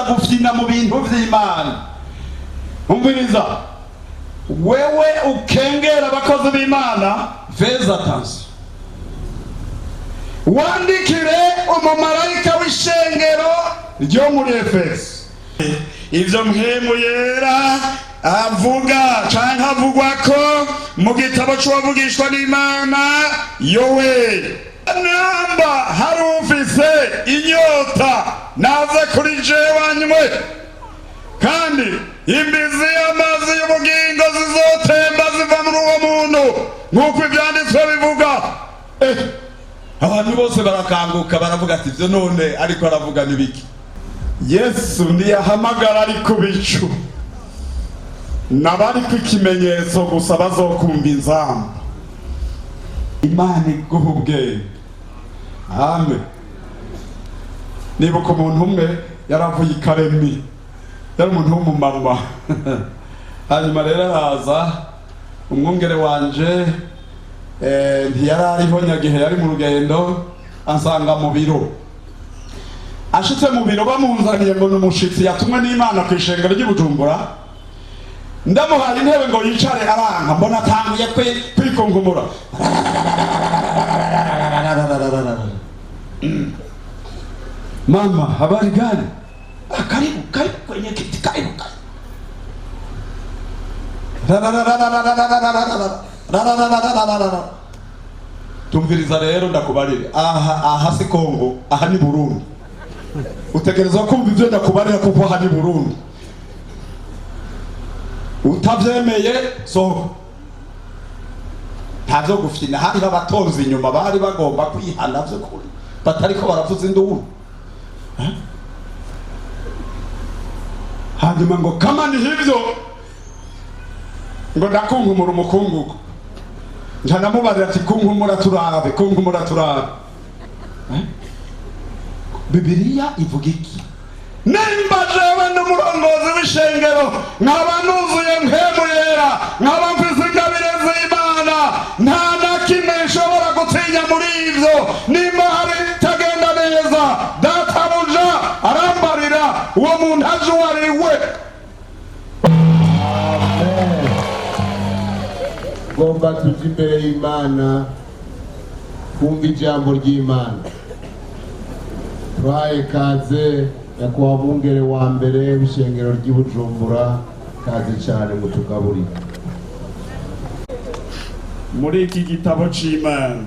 Gufyina mu bintu vy'Imana. Umviriza, wewe ukengera abakozi b'Imana, fais attention. Wandikire umumarayika w'ishengero ryo muri Efeso ivyo Mpwemu Yera avuga canke avugwa ko mu gitabo c'uwavugishwa n'Imana Yoweli: namba hari ufise inyota, naze kuri jewe anywe, kandi imbizi y'amazi y'ubugingo zizotemba ziva muri uwo muntu, nk'uko ivyanditswe bivuga. Abantu bose barakanguka, baravuga ati: "Ivyo none ariko aravuga n'ibiki?" Yesu ntiyahamagara ari ku bicu, n'abariko ikimenyetso gusa bazokumva inzamba. Imana iguha ubwenge. Amen. Nibuka umuntu umwe yaravuye i Karemi, yari umuntu w'umumama. Hanyuma rero araza, umwungere wanje ntiyari ariho nyagihe, yari mu rugendo, ansanga mu biro. Ashitse mu biro, bamunzaniye ngo ni umushitsi yatumwe n'Imana ku ishengero ry'i Bujumbura. Ndamuhaye intebe ngo yicare, aranka. Mbona atanguye kwikunkumura. "Mama, habari gani? Ah, karibu, karibu kwenye kiti, karibu, karibu." Tumviriza rero ndakubarire, aha si Kongo, aha ni Burundi. Utegerezwa kumva ivyo ndakubarira, kuko aha ni Burundi. Utavyemeye, sohoka. Ntavyo gufyina. Hariho abatonzi inyuma bari bagomba kwihana vy'ukuri, batariko baravuza induru. Hanyuma ngo kama ni hivyo, ngo ndakunkumura umukungugu. Nca ndamubarira ati: "Kunkumura turabe, kunkumura turabe." Bibiliya ivuga iki? Nimba jewe n'umurongozi w'ishengero, nkaba nuzuye Mpwemu Yera, nkaba mfise ingabire z'Imana, nta na kimwe nshobora gutinya muri ivyo. Nimba hari itagenda neza, databuja arambarira uwo muntu azi uwo ari we. Amen. Ngomba tuje imbere y'Imana kumva ijambo ry'Imana. Turahaye kaze nyakubahwa mwungere wa mbere w'ishengero ry'i Bujumbura. Kaze cyane mutugaburire. Muri iki gitabo c'Imana,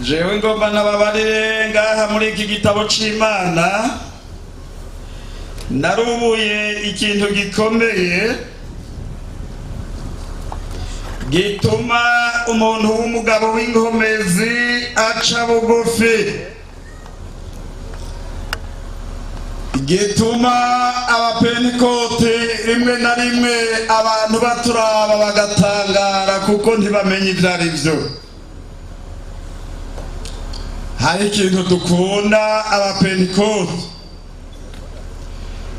jewe ngomba nababarire ngaha muri iki gitabo c'Imana narubuye ikintu gikomeye gituma umuntu w'umugabo w'inkomezi aca bugufi, gituma abapentekote rimwe na rimwe abantu baturaba bagatangara, kuko ntibamenye ibyo ari byo. Hari ikintu dukunda abapentekote.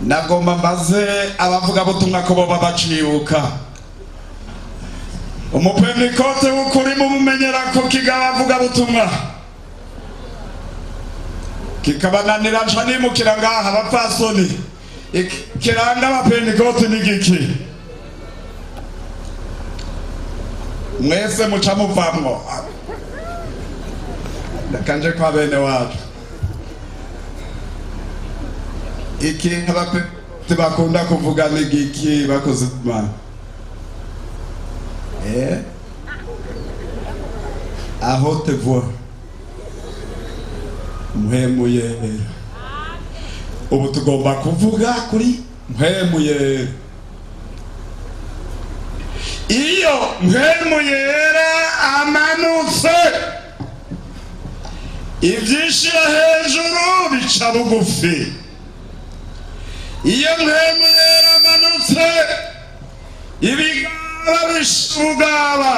Nagomba mbaze abavugabutumwa ko boba bacibuka umupentekote w'ukuri mumumenyera ko kigaba avugabutumwa kikabananira. Nca nimukira ngaha, abapfasoni, ikiranga abapentekote ni giki? Mwese muca muvamwo. Ndakanje kwa bene wacu, ikintu abapentekote bakunda kuvuga ni giki, bakoze Imana? À haute voix: Mpwemu Yera. Ubu tugomba kuvuga kuri Mpwemu Yera. Iyo Mpwemu Yera amanutse, ivyishira hejuru bica bugufi. Iyo Mpwemu Yera amanutse, ibigaba bishugaba.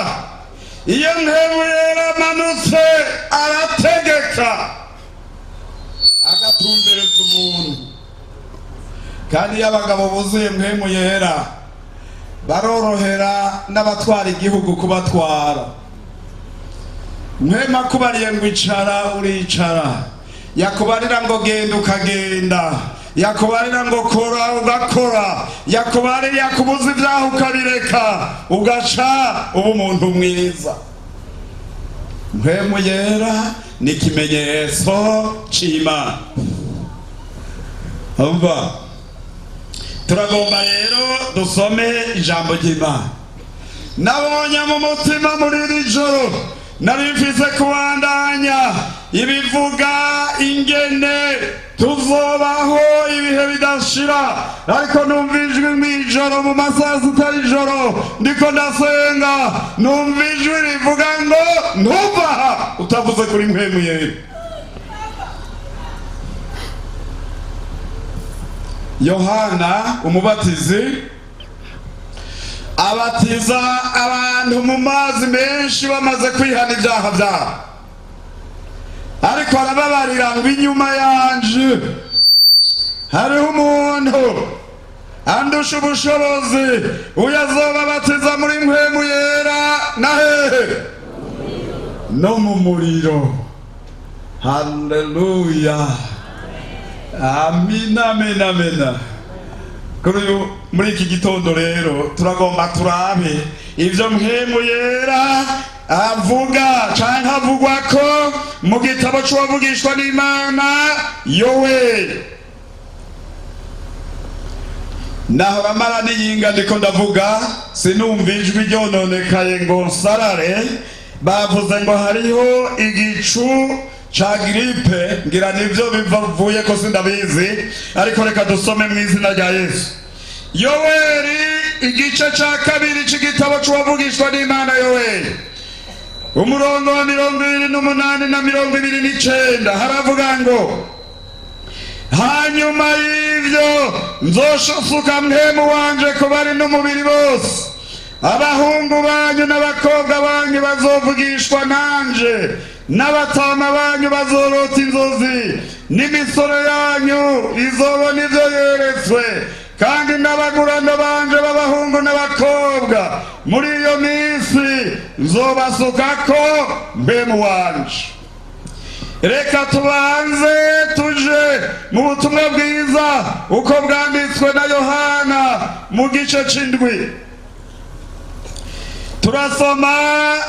Iyo Mpwemu Yera amanutse, arategeka, agatumbereza umuntu. Kandi iyo abagabo buzuye Mpwemu Yera, barorohera n'abatwara igihugu kubatwara. Mpwemu akubariye ngo icara, uricara. Yakubarira ngo genda ukagenda, yakubarira ngo kora ugakora, yakubarira yakubuza ibyaha ukabireka, ugaca uba umuntu mwiza. Mpwemu Yera ni ikimenyetso c'Imana. Umva, turagomba rero dusome ijambo ry'Imana. Nabonye mu mutima muri iri joro nari mfise kubandanya ibivuga ingene tuzobaho ibihe bidashira, ariko numva ijwi mw'ijoro mu masaha sita y'ijoro ndiko ndasenga, numva ijwi rivuga ngo ntuva aha utavuze kuri Mpwemu Yera. Yohana umubatizi abatiza abantu mu mazi menshi bamaze kwihana ibyaha byabo, ariko arababarira ngo inyuma yanje hariho umuntu andusha ubushobozi, uyu azobabatiza muri Mpwemu Yera na hehe? No mu muriro. Haleluya, amina, amina, amina. Kuri muri iki gitondo rero turagomba turabe ivyo Mpwemu Yera avuga canke avugwa ko mu gitabo c'uwavugishwa n'Imana Yoweli. Nahora mara n'iyinga ndiko ndavuga, sinumva ijwi ryononekaye ngo nsarare. Bavuze ngo hariho igicu ca gripe, ngira nivyo bivuye ko sindabizi, ariko reka dusome mu izina rya Yesu. Yoweli igice ca kabiri c'igitabo c'uwavugishwa n'Imana Yoweli, umurongo wa 28 na 29, haravuga ngo hanyuma y'ivyo nzoshusuka Mpwemu wanje ku bari n'umubiri bose, abahungu banyu n'abakobwa banyu bazovugishwa nanje, n'abatama banyu bazorota inzozi, n'imisoro yanyu izobona ivyo yeretswe, kandi n'abagurano banje b'abahungu n'abakobwa muri iyo minsi nzobasukako Mpwemu wanje. Reka tubanze tuje mu butumwa bwiza uko bwanditswe na Yohana mu gice c'indwi. Turasoma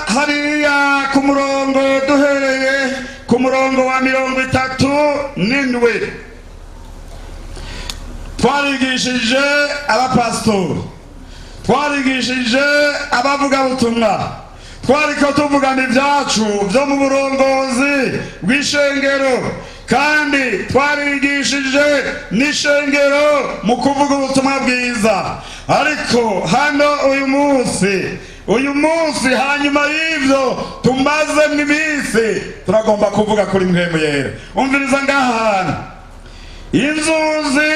hariya ku murongo, duhereye ku murongo wa 37. Twarigishije abapasitori, twarigishije abavugabutumwa, twariko tuvugana ibyacu byo mu burongozi bw'ishengero, kandi twarigishije n'ishengero mu kuvuga ubutumwa bwiza. Ariko hano uyu munsi hanyuma y'ivyo tumaze iminsi turagomba kuvuga kuri Mpwemu Yera. Umviriza ngaha hantu, inzuzi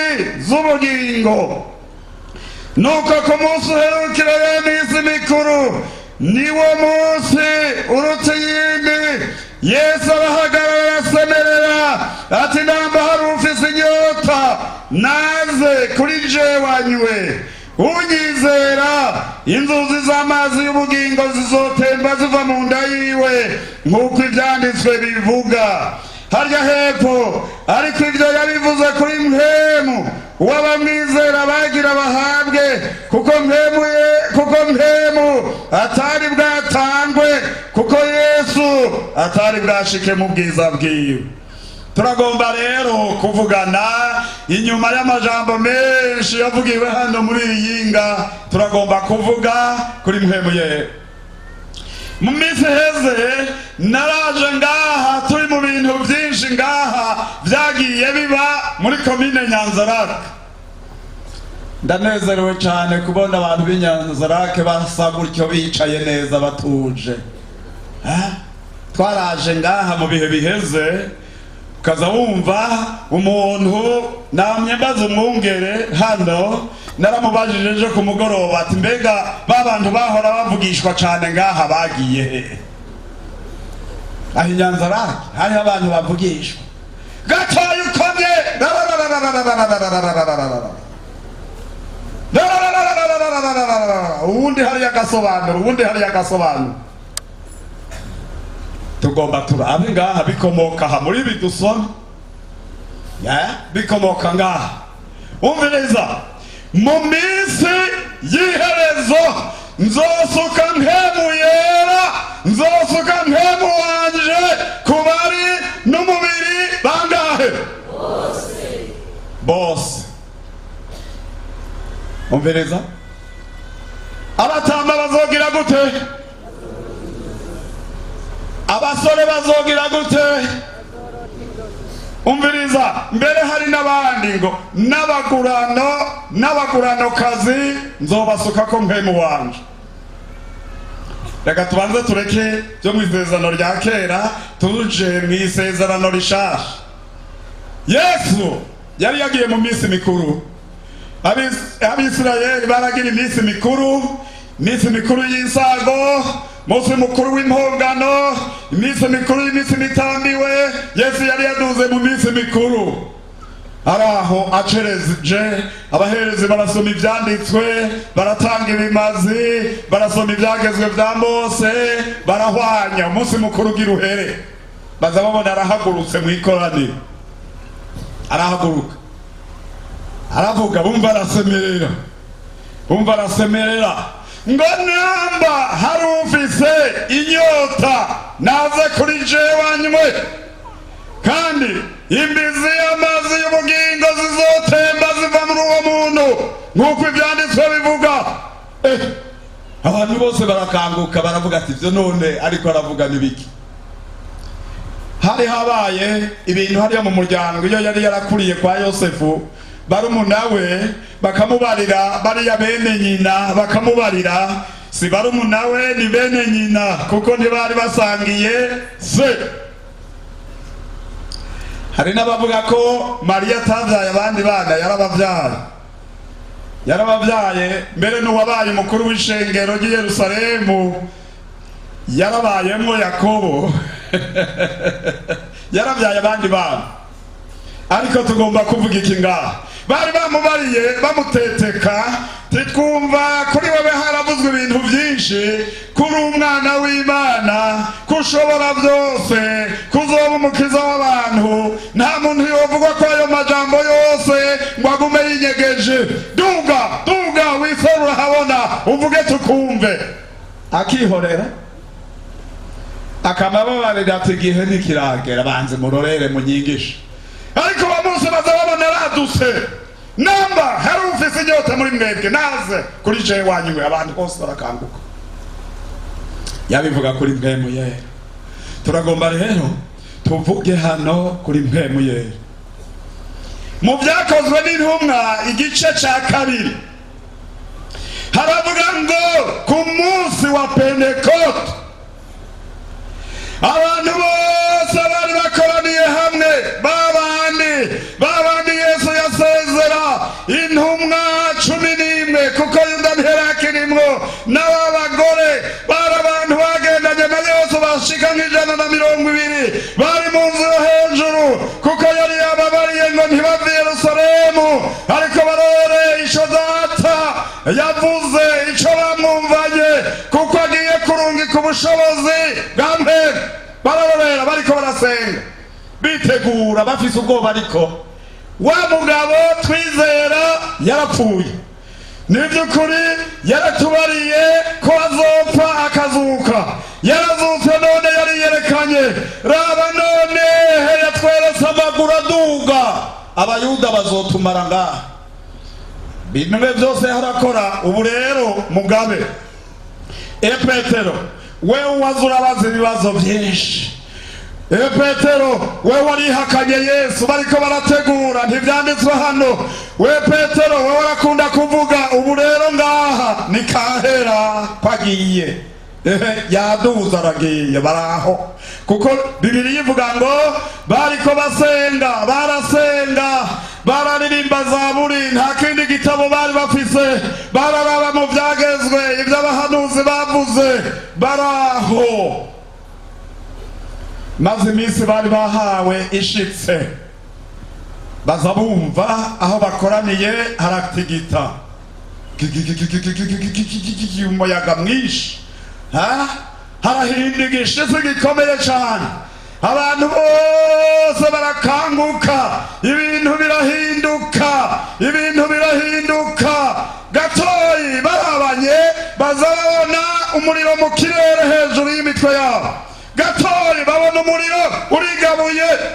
z'ubugingo. Nuko ku munsi uherukira y'iminsi mikuru, niwo munsi uruta iyindi, Yesu arahagarara arasemerera ati namba hari ufise inyota naze kuri jewe anywe, unyizera inzuzi z'amazi y'ubugingo zizotemba ziva mu nda yiwe, nk'uko ivyanditswe bivuga. Harya hepfo, ariko ivyo yabivuze kuri Mpwemu uw'abamwizera bagira bahabwe, kuko Mpwemu atari bwatangwe, kuko Yesu atari bwashike mu bwiza bwiwe. Turagomba rero kuvugana inyuma y'amajambo menshi yavugiwe hano muri iyi yinga, turagomba kuvuga kuri Mpwemu Yera. Mu minsi iheze naraje ngaha turi mu bintu byinshi ngaha byagiye biba muri komine Nyanzarake. Ndanezerewe cyane kubona abantu b'Inyanzarake basa gutyo bicaye neza batuje. Twaraje ngaha mu bihe biheze, ukaza wumva umuntu namye mbaza umwungere hano, naramubajije ejo ku mugoroba ati mbega ba bantu bahora bavugishwa cyane ngaha bagiye he? Aho Inyanzarake hariho abantu bavugishwa gatoya ukomye, uwundi hariyo agasobanuro, uwundi hariyo agasobanuro. Tugomba turabe ngaha bikomoka aha muri ibi dusoma. Bikomoka ngaha. Umviriza, mu minsi y'iherezo nzosuka mpemu yera, nzosuka mpemu wanje ku bari n'umubiri bangahe? Bose. Umviriza, abatamba bazogira gute? Abasore bazogira gute? Umviriza, mbere hari n'abandi ngo n'abagurano n'abaguranokazi nzobasuka ko mpemu wanje. Reka tubanze tureke byo mu isezerano rya kera tuje mu isezerano rishasha. Yesu yari yagiye mu minsi mikuru. Abisirayeli baragira iminsi mikuru, iminsi mikuru y'insago, umunsi mukuru w'impongano, iminsi mikuru y'iminsi mitambiwe. Yesu yari yaduze mu minsi mikuru. Araho acereje, abaherezi barasoma ivyanditswe, baratanga ibimazi, barasoma ivyagezwe vya Mose, barahwanya umunsi mukuru ugira uhere. Baza babona arahagurutse mu ikoraniro, arahaguruka aravuga, bumva arasemerera, bumva arasemerera ngo namba hari ufise inyota naze kuri jewe anywe, kandi imbizi y'amazi y'ubugingo zizotemba ziva muri uwo muntu nk'uko ivyanditswe bivuga. Abantu bose barakanguka baravuga ati ivyo none ariko aravuga nibiki? Hari habaye ibintu hariya mu muryango iyo yari yarakuriye kwa Yosefu, barumuna we bakamubarira, bariya bene nyina bakamubarira, si barumuna we ni bene nyina kuko ntibari basangiye se. Hari n'abavuga ko Mariya atavyaye abandi bana, yarabavyaye, yarabavyaye. Mbere n'uwabaye umukuru w'ishengero ry'i Yerusalemu yarabayemwo Yakobo yaravyaye abandi bana. Ariko tugomba kuvuga iki ngaha? Bari bamubariye bamuteteka, titwumva kuri wewe haravuzwe ibintu byinshi, kuri umwana w'Imana, kushobora byose, kuzoba umukiza w'abantu. Nta muntu yovuga ko ayo majambo yose ngo agume yinyegeje. Duga, duga wiserura habona uvuge tukumve. Akihorera akamababarira ati igihe ntikiragera, banze murorere munyigishe. Ariko bamunsi baza babona aradutse, namba hari ufise inyota muri mwebwe naze kuri jewe wanywe. Abantu bose barakanguka. Yabivuga kuri mpemu yera. Turagomba rero tuvuge hano kuri mpemu yera. Mu vyakozwe n'intumwa igice ca 2 haravuga ngo ku munsi wa Pentekote abantu bose bari bakoraniye hamwe, babandi Yesu yasezera intumwa 11 kuko Yuda ntiyarakirimwo, n'aba bagore bari abantu bagendanye na Yesu bashika nk'120 bari mu nzu yo hejuru, kuko yari yababariye ngo ntibave i Yerusalemu, ariko barore ico Data yavuze ico bamwumvanye, kuko agiye kurungika ubushobozi bwa mpemu. Bararorera bariko barasenga bitegura bafise ubwoba, ariko wa mugabo twizera yarapfuye. Nivy'ukuri yaratubariye ko azopfa akazuka, yarazutse none yariyerekanye. Raba none yatweretse amaguru aduga, abayuda bazotumara ngaha. Bimwe byose harakora. Ubu rero mugabe Petero, wewe waza urabaza ibibazo byinshi. Petero, wewe warihakanye Yesu bariko barategura, ntivyanditswe hano. We Petero, wewe warakunda kuvuga, ubu rero ngaha ni kahera kwagiye. Yaduza aragiye baraho, kuko Bibiliya ivuga ngo bariko basenga, barasenga, bararirimba zaburi, nta kindi gitabo bari bafise, bararaba mu vyagezwe ivyo abahanuzi bavuze, baraho. Maze iminsi bari bahawe ishitse, baza bumva aho bakoraniye haratigita, umuyaga mwinshi, harahinda igishitsi gikomeye cane, abantu bose barakanguka, ibintu mitwe yabo. Gatoyi babona umuriro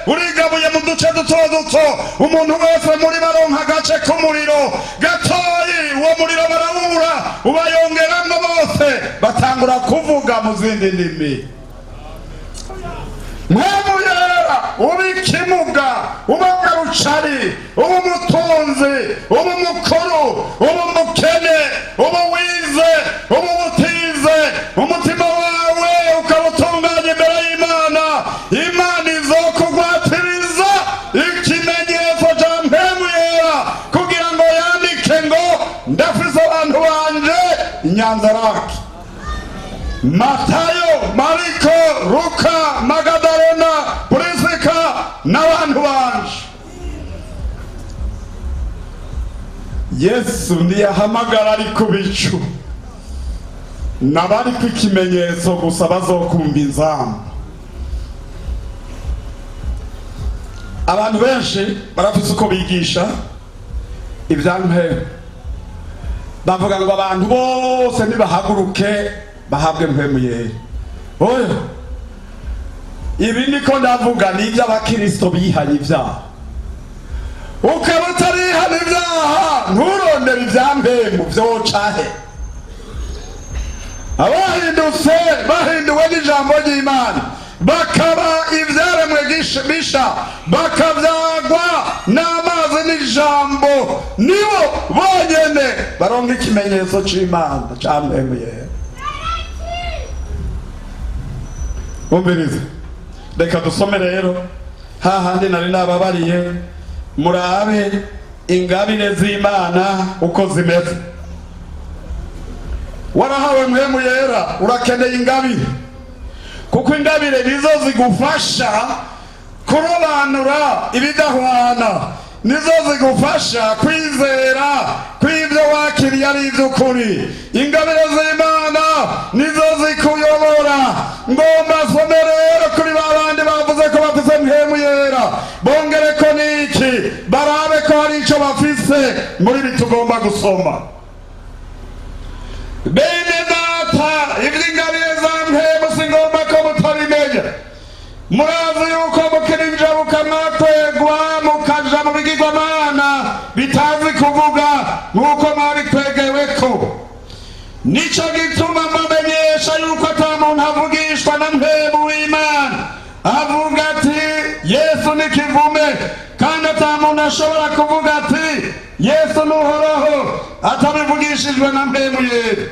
urigabuye mu duce duto duto, umuntu wese muri baronka agace k'umuriro. Gatoyi uwo muriro barawubura, ubayongeramwo bose batangura kuvuga mu zindi ndimi. Mpwemu Yera uba ikimuga, uba nyarucari, uba umutunzi, uba umukuru, uba umukene, uba wize, uba ubutize, umutima wawe ukaba utunganye imbere y'Imana. Imana izokugwatiriza ikimenyetso ca Mpwemu Yera kugira ngo yandike ngo ndafise abantu banje Inyanzarake. Matayo, Mariko, Luka, Magadalena, Purisika n'abantu banje. Yesu ntiyahamagara ari ku bicu, n'abari ku ikimenyetso gusa bazokumva inzamba. Abantu benshi barafise uko bigisha ibya mpwemu, bavuga ngo abantu bose nibahaguruke bahabwe Mpwemu Yera. Oya, ibi niko ndavuga ni iby'abakristo bihanye ibyaha. Ukaba utarihana ibyaha nturondere ibya mpwemu vyocahe. Abahindutse bahinduwe n'ijambo ry'Imana, bakaba ivyaremwe bisha, bakavyagwa n'amazi n'ijambo, nibo bonyene baronka ikimenyetso c'Imana ca Mpwemu Yera. Umvirize, reka dusome rero hahandi nari nababariye, murabe ingabire z'Imana uko zimeze. Warahawe Mpwemu Yera, urakeneye ingabire, kuko ingabire nizo zigufasha kurobanura ibidahwana, nizo zigufasha kwizera kw'ibyo wakiriye ari iby'ukuri. Ingabire z'Imana nizo zikuyobora. Ngomba some rero kuri ba bandi bavuze ko bafise Mpwemu Yera, bongere ko niki, barabe ko hari ico bafise muri ibi tugomba gusoma. Bene data, ivy'ingabire za mpwemu singomba ko mutabimenya. Murazi yuko mukiri injabuka mwakwegwa mukaja mu bigirwamana bitazi kuvuga nk'uko mwabikwegeweko. Nico gituma mbamenyesha yuko ata muntu avugishwa na Mpwemu w'Imana avuga ati Yesu ni kivume, kandi ata muntu ashobora kuvuga ati Yesu ni Uhoraho atabivugishijwe na Mpwemu Yera.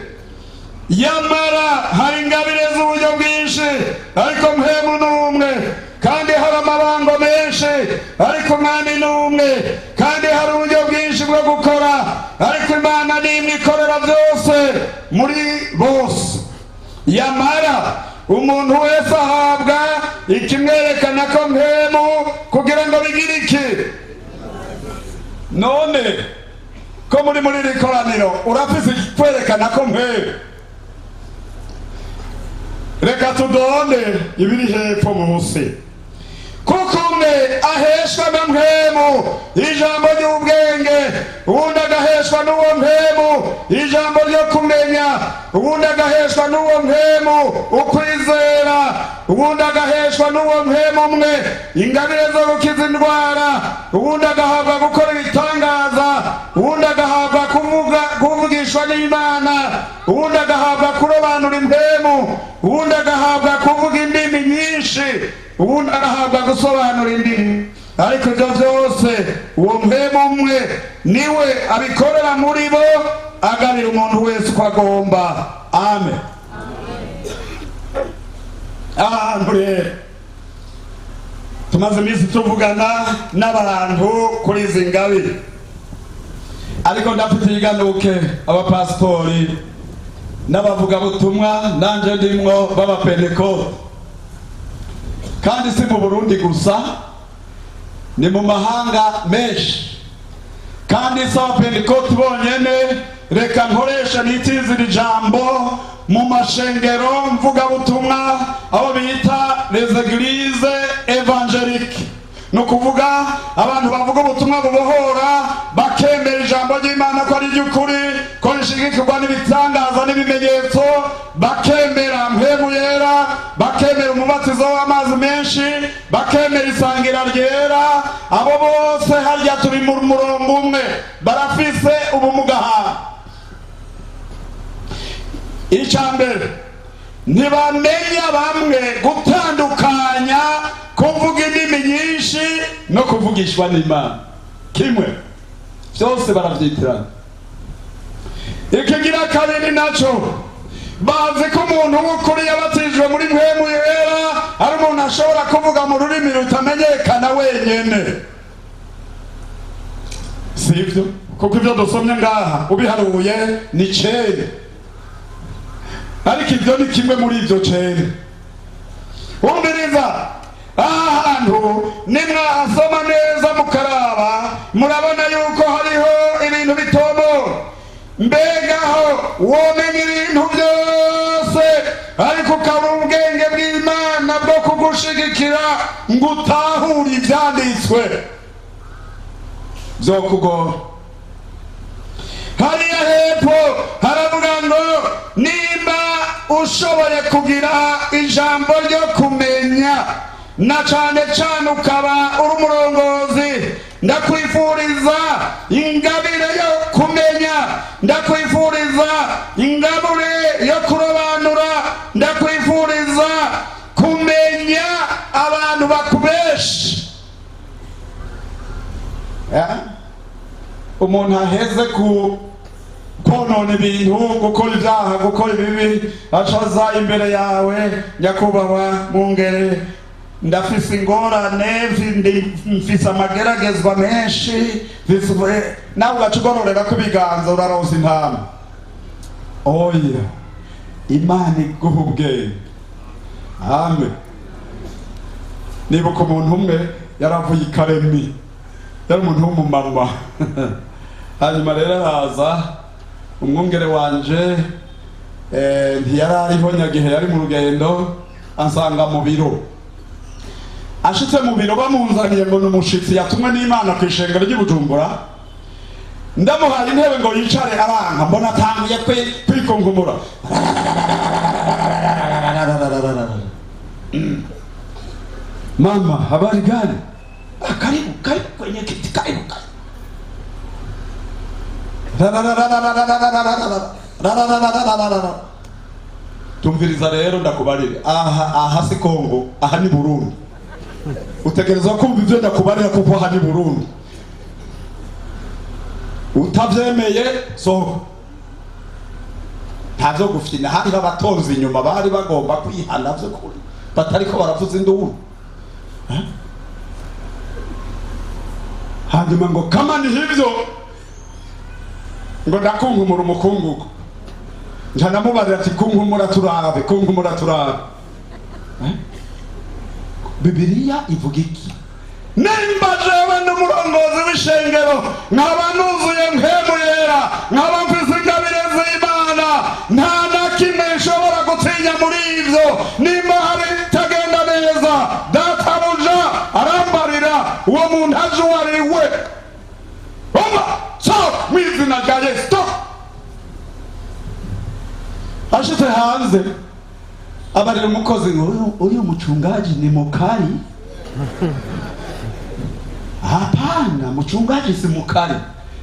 Yamara hari ingabire z'uburyo bwinshi, ariko Mpwemu ni umwe, kandi hari amabango menshi, ariko Umwami ni umwe, kandi hari uburyo bwinshi bwo gukora, ariko Imana ni imwe ikorera byose muri bose. Yamara umuntu wese ahabwa ikimwerekana ko Mpwemu kugira ngo bigire iki. None ko muri iri koraniro urafise ikwerekana ko Mpwemu? Reka tudonde ibiri hepfo munsi. Kuko umwe aheshwa na Mpwemu ijambo ry'ubwenge, uwundi agaheshwa n'uwo Mpwemu ijambo ryo kumenya, uwundi agaheshwa n'uwo Mpwemu ukwizera, uwundi agaheshwa n'uwo Mpwemu umwe ingabire zo gukiza indwara, uwundi agahabwa gukora ibitangaza, uwundi agahabwa kuvugishwa n'Imana, uwundi agahabwa kurobanura impwemu, uwundi agahabwa kuvuga indimi nyinshi, uwundi agahabwa gusobanura indimi. Ariko ibyo byose uwo Mpwemu umwe niwe abikorera muri bo, agabira umuntu wese uko agomba. Amen. Ahantu rero tumaze iminsi tuvugana n'abantu kuri izi ngabire, ariko ndafite iganuke abapasitori n'abavugabutumwa nanje ndimwo b'abapentekote, kandi si mu Burundi gusa, ni mu mahanga menshi, kandi si abapentekote bonyene. Reka nkoresha nitizira ijambo mu mashengero mvugabutumwa abo bita les églises évangéliques, ni ukuvuga abantu bavuga ubutumwa bubohora, bakemera ijambo ry'Imana ko ari iry'ukuri, ko rishigikirwa n'ibitangaza n'ibimenyetso, bakemera Mpwemu Yera, Abo bose harya turi mu murongo umwe, barafise ubumuga. Icya mbere, ntibamenya bamwe gutandukanya kuvuga indimi nyinshi no kuvugishwa n'Imana kimwe, byose barabyitiranya. Ikigira kabiri naco, bazi ko umuntu w'ukuri yabatijwe muri Mpwemu Yera ari umuntu ashobora kuvuga mu rurimi rutamenyekana wenyene. Sivyo? Kuko ivyo dusomye ngaha ubiharuye ni 9, ariko ivyo ni kimwe muri ivyo 9. Umviriza, aha hantu nimwahasoma neza mukaraba, murabona yuko hariho ibintu bitomo. Mbegaho womenya ibintu byose, ariko ukaba ubwenge bw'Imana bwo kugushigikira ngo utahure ivyanditswe, vyokugora. Hariya hepfo haravuga ngo nimba ushoboye kugira ijambo ryo kumenya, na cane cane ukaba uri umurongozi, ndakwifuriza ingabire yo kumenya, ndakwifuriza ingabire yo kurobanura, ndakwifuriza kumenya abantu bakubesha. Umuntu aheze ku konona ibintu, gukora ibyaha, gukora ibibi, acaza imbere yawe, nyakubahwa mungere, ndafise ingorane, mfise amageragezwa menshi, nawe ugaca ugororera ko ibiganza uraronsa intama. Oya, Imana iguha ubwenge. Amen. Nibuka umuntu umwe yaravuye i Karemi, yari umuntu w'umumama. Hanyuma rero araza, umwungere wanje ntiyari ariho nyagihe yari mu rugendo, ansanga mu biro. Ashitse mu biro bamunzaniye ngo ni umushitsi yatumwe n'Imana ku ishengero ry'i Bujumbura. Ndamuhaye intebe ngo yicare, aranka, mbona atanguye kwikunkumura. Mama, habari gani? Karibu, karibu kwenye kiti, karibu, karibu. Tumviriza rero ndakubarire, aha aha si Kongo, aha ni Burundi. Utegerezwa kumva ivyo ndakubarira kuko aha ni Burundi. Utavyemeye sohoka. Ntavyo gufyina, hariho abatonzi inyuma bari bagomba kwihana vy'ukuri, batariko baravuza induru. Hanyuma ngo kama ni hivyo, ngo ndakunkumura umukungugu. Nca ndamubarira ati kunkumura turabe, kunkumura turabe. Bibiliya ivuga iki? Nimba jewe n'umurongozi w'ishengero nkaba nuzuye Mpwemu Yera, nkaba mfise ingabire z'Imana, nta na kimwe nshobora gutinya muri ivyo. Nimba hari ibitagenda neza, databuja arambarira, uwo muntu aje uwo ari we. Umva, sohoka mu izina rya Yesu, stop. Ashitse hanze abarira umukozi ngo uyu muchungaji ni mukali. Hapana, muchungaji si mukali.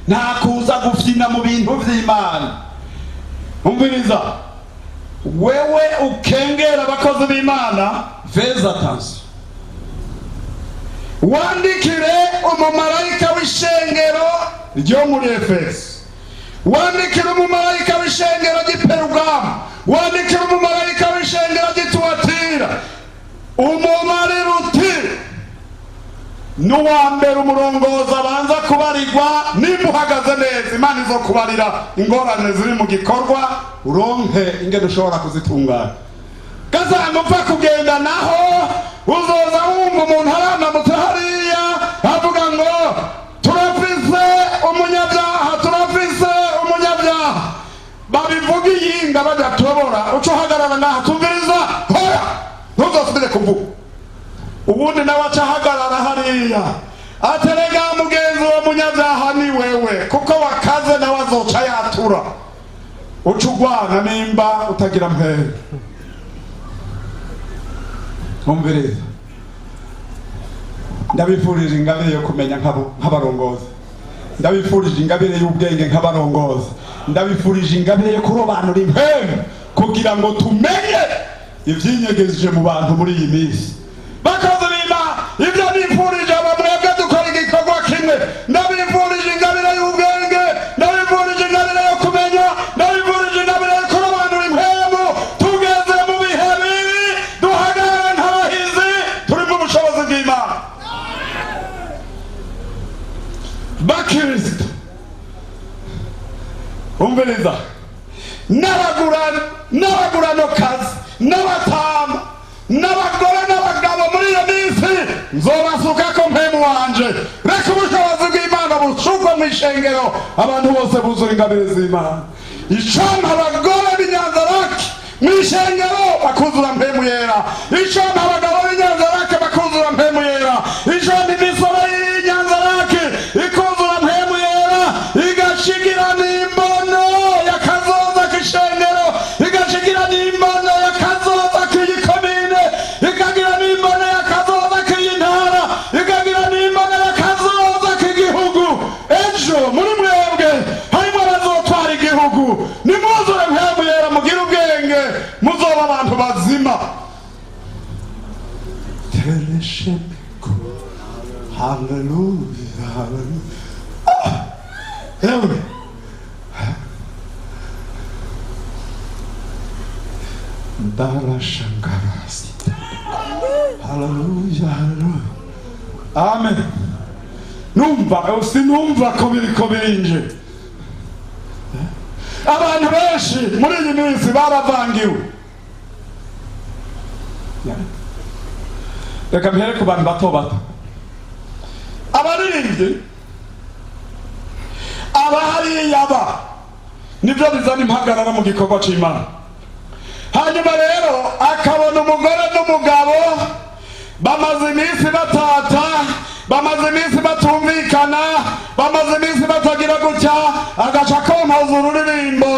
Nta kuza gufyina mu bintu vy'Imana. Umviriza, wewe ukengera abakozi b'Imana, fais attention. Wandikire umumarayika w'ishengero ryo muri Efeso, wandikire umumarayika w'ishengero ry'i Perugamo, wandikire umumarayika w'ishengero ry'i Tuwatira, umumarira uti n'uwa mbere umurongozi abanza kubarirwa, nimba uhagaze neza Imana izokubarira ingorane ziri mu gikorwa, uronke ingene ushobora kuzitunganya. Gazanga upfa kugenda naho uzoza wumva umuntu aranamutse hariya avuga ngo turafise umunyabyaha, turafise umunyabyaha. Babivuga iyinga badatobora, uca uhagarara ngaha, tumviriza, hora, ntuzosubire kuvuga. Ubundi nawe aca ahagarara hariya aterega mugenzi wa munyabyaha ni wewe, kuko wakaze nawe azoca yatura. Uca ugwana nimba utagira mpera. Umviriza, Ndabifurije ingabire yo kumenya nk'abarongozi, ndabifurije ingabire y'ubwenge nk'abarongozi, ndabifurije ingabire yo kurobanura impemu kugira ngo tumenye ivyinyegeje mu bantu muri iyi minsi. Bakozi b'Imana, ibyo nifurije aba mwebwe dukora igikorwa kimwe. Ndabifurije ingabire y'ubwenge, ndabifurije ingabire yo kumenya, ndabifurije ingabire yo kurobanura impemu. Tugeze mu bihe bibi, duhagarare nk'abahizi, turi mu bushobozi bw'Imana. Bakristo, umviriza, n'abaguranokazi, n'abatama, n'abagore n'abagabo muri iyo minsi nzobasukako mpemu wanje. Reka ubushobozi bw'Imana bushukwe mu ishengero, abantu bose buzura ingabire z'Imana. Icampa abagore b'Inyanzarake mu ishengero bakuzura mpemu yera, icampa abagabo b'Inyanzarake bakuzura mpemu yera, icampa imisoro y'Inyanzarake ikuzura mpemu yera, igashigira n'imbono y'akazoza k'ishengero, igashigira n'imbono y'akazoza k'iyi komine, ikagira n'imbono y'akazoza k'iyi ntara, ikagira n'imbono y'akazoza k'igihugu. Ejo muri mwebwe harimo abazotwara igihugu. Nimwuzure mpemu yera, mugire ubwenge, muzoba abantu bazima. Tereshemeko. Haleluya, haleluya. Ewe Darashankarasi. Haleluya, haleluya. Amen. Numva, sinumva ko biriko birinje. Abantu benshi muri iyi minsi baravangiwe. Reka mpere ku bantu bato bato. Abaririmbyi abahariya ba nibyo bizana impagarara mu gikorwa c'Imana. Hanyuma rero akabona umugore n'umugabo bamaze iminsi batata, bamaze iminsi batumvikana, bamaze iminsi batagira gutya, agaca akompoza ururirimbo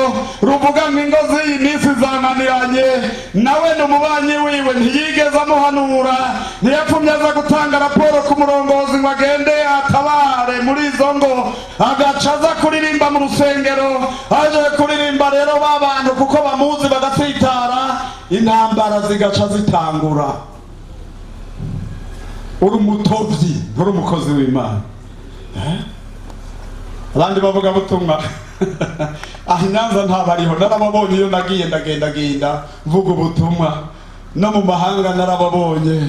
ruvuga ngo ingo z'iyi minsi zananiranye. Nawe ni umubanyi wiwe, ntiyigeze amuhanura, ntiyapfumye aza gutanga raporo ku murongozi ngo agende atabare muri izo ngo, agaca aza kuririmba mu rusengero. Aje kuririmba rero ba bantu kuko bamuzi bagatsitara, intambara zigaca zitangura. Uri umutovyi, nturi umukozi w'Imana. Abandi bavuga butumwa aho Inyanza ntabariho, narababonye iyo nagiye ndagendagenda mvuga ubutumwa, no mu mahanga narababonye.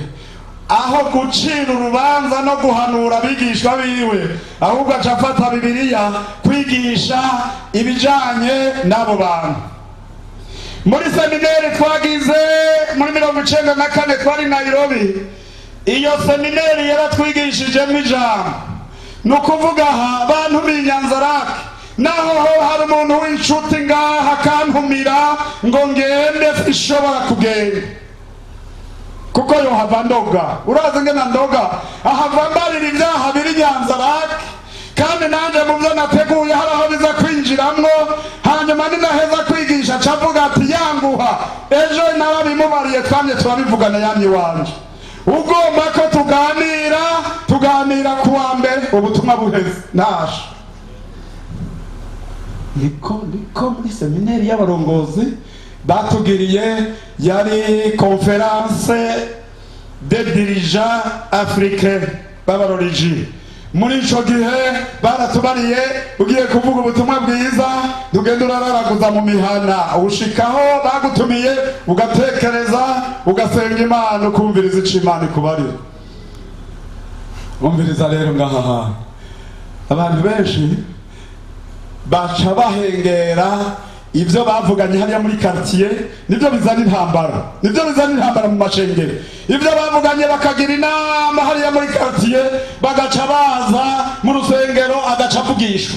Aho gucira urubanza no guhanura abigishwa biwe, ahubwo aca afata Bibiliya kwigisha ibijanye n'abo bantu. Muri seminari twagize muri 94 twari Nairobi, iyo seminari yaratwigishijemo ijambo. Ni ukuvuga aha bantu b'Inyanzarake, naho ho hari umuntu w'inshuti ngaha akantumira ngo ngende, ishobora kugenda kuko yohava ndoga. Urazi ngena ndoga, ahava mbarira ibyaha biri Nyanzarake, kandi nanje mu byo nateguye hari aho biza kwinjiramwo. Hanyuma ninaheza kwigisha aca avuga ati yanguha, ejo narabimubariye, twamye turabivugana yamye iwanje. Ugomba ko tuganira, tuganira ku wa mbere ubutumwa buheze naje. Niko muri seminari y'abarongozi batugiriye, yari conférence des dirigeants africains b'abaroriji. Muri ico gihe baratubariye, ugiye kuvuga ubutumwa bwiza ntugenda urararaguza mu mihana, ushikaho bagutumiye ugatekereza, ugasenga Imana, ukumviriza ico Imana ikubarira. Umviriza rero ngaha hantu abantu benshi baca bahengera ivyo bavuganye hariya muri quartier, nivyo bizana intambara, nivyo bizana intambara mu mashengero. Ivyo bavuganye bakagira inama hariya muri quartier, bagaca baza mu rusengero, agaca avugishwa,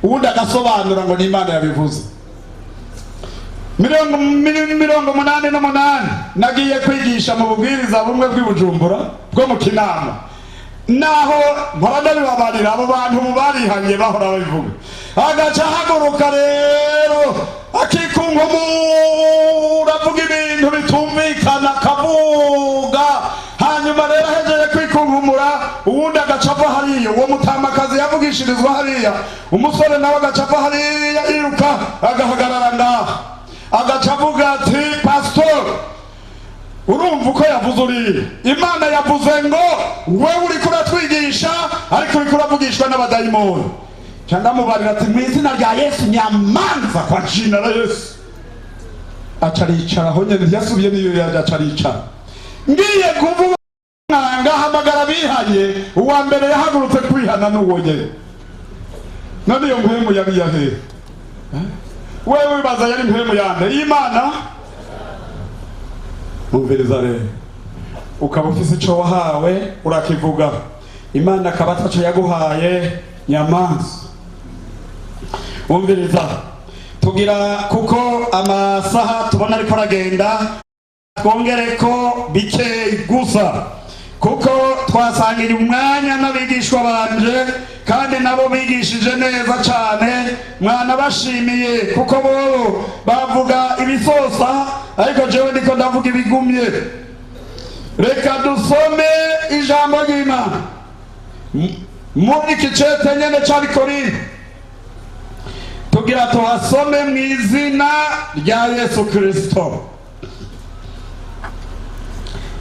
uwundi agasobanura ngo ni Imana yabivuze. 88 nagiye kwigisha mu bubwiriza bumwe bw'i Bujumbura bwo mu Kinama, naho mpora ndabibabarira abo bantu barihanye bahora babivuga. Agaca ahaguruka rero akikunkumura, avuga ibintu bitumvikana, akavuga. Hanyuma rero ahejeje kwikunkumura, hariya, uwo mutamakazi yavugishirizwa hariya, umusore nawe agaca ava hariya yiruka agahagarara ngaha, agaca avuga ati pastor, urumva uko yavuze uriya, Imana yavuze ngo wewe uriko uratwigisha ariko uriko uravugishwa n'abadayimoni. Ca ndamubarira ati mu izina rya Yesu nyamanza, kwa jina la Yesu. Aca aricara aho nyene, ntiyasubiye n'iyo yaje, aca aricara. Ngiye kuvuga ngahamagara abihanye, uwa mbere yahagurutse kwihana n'uwo nyene. None iyo mpwemu yari iyahe? Wewe wibaza yari mpwemu yande y'Imana? Umviriza rero, ukaba ufise ico wahawe urakivuga, Imana akaba ataco yaguhaye, nyamanza. Umviriza, tugira kuko amasaha tubona ariko aragenda, twongere ko bike gusa, kuko twasangira umwanya n'abigishwa banje, kandi nabo bigishije neza cyane, mwanabashimiye kuko bo bavuga ibisosa, ariko jewe ndiko ndavuga ibigumye. Reka dusome ijambo ry'Imana muri iki cete nyene c'Abikorinto, tugira tuhasome mu izina rya Yesu Kristo.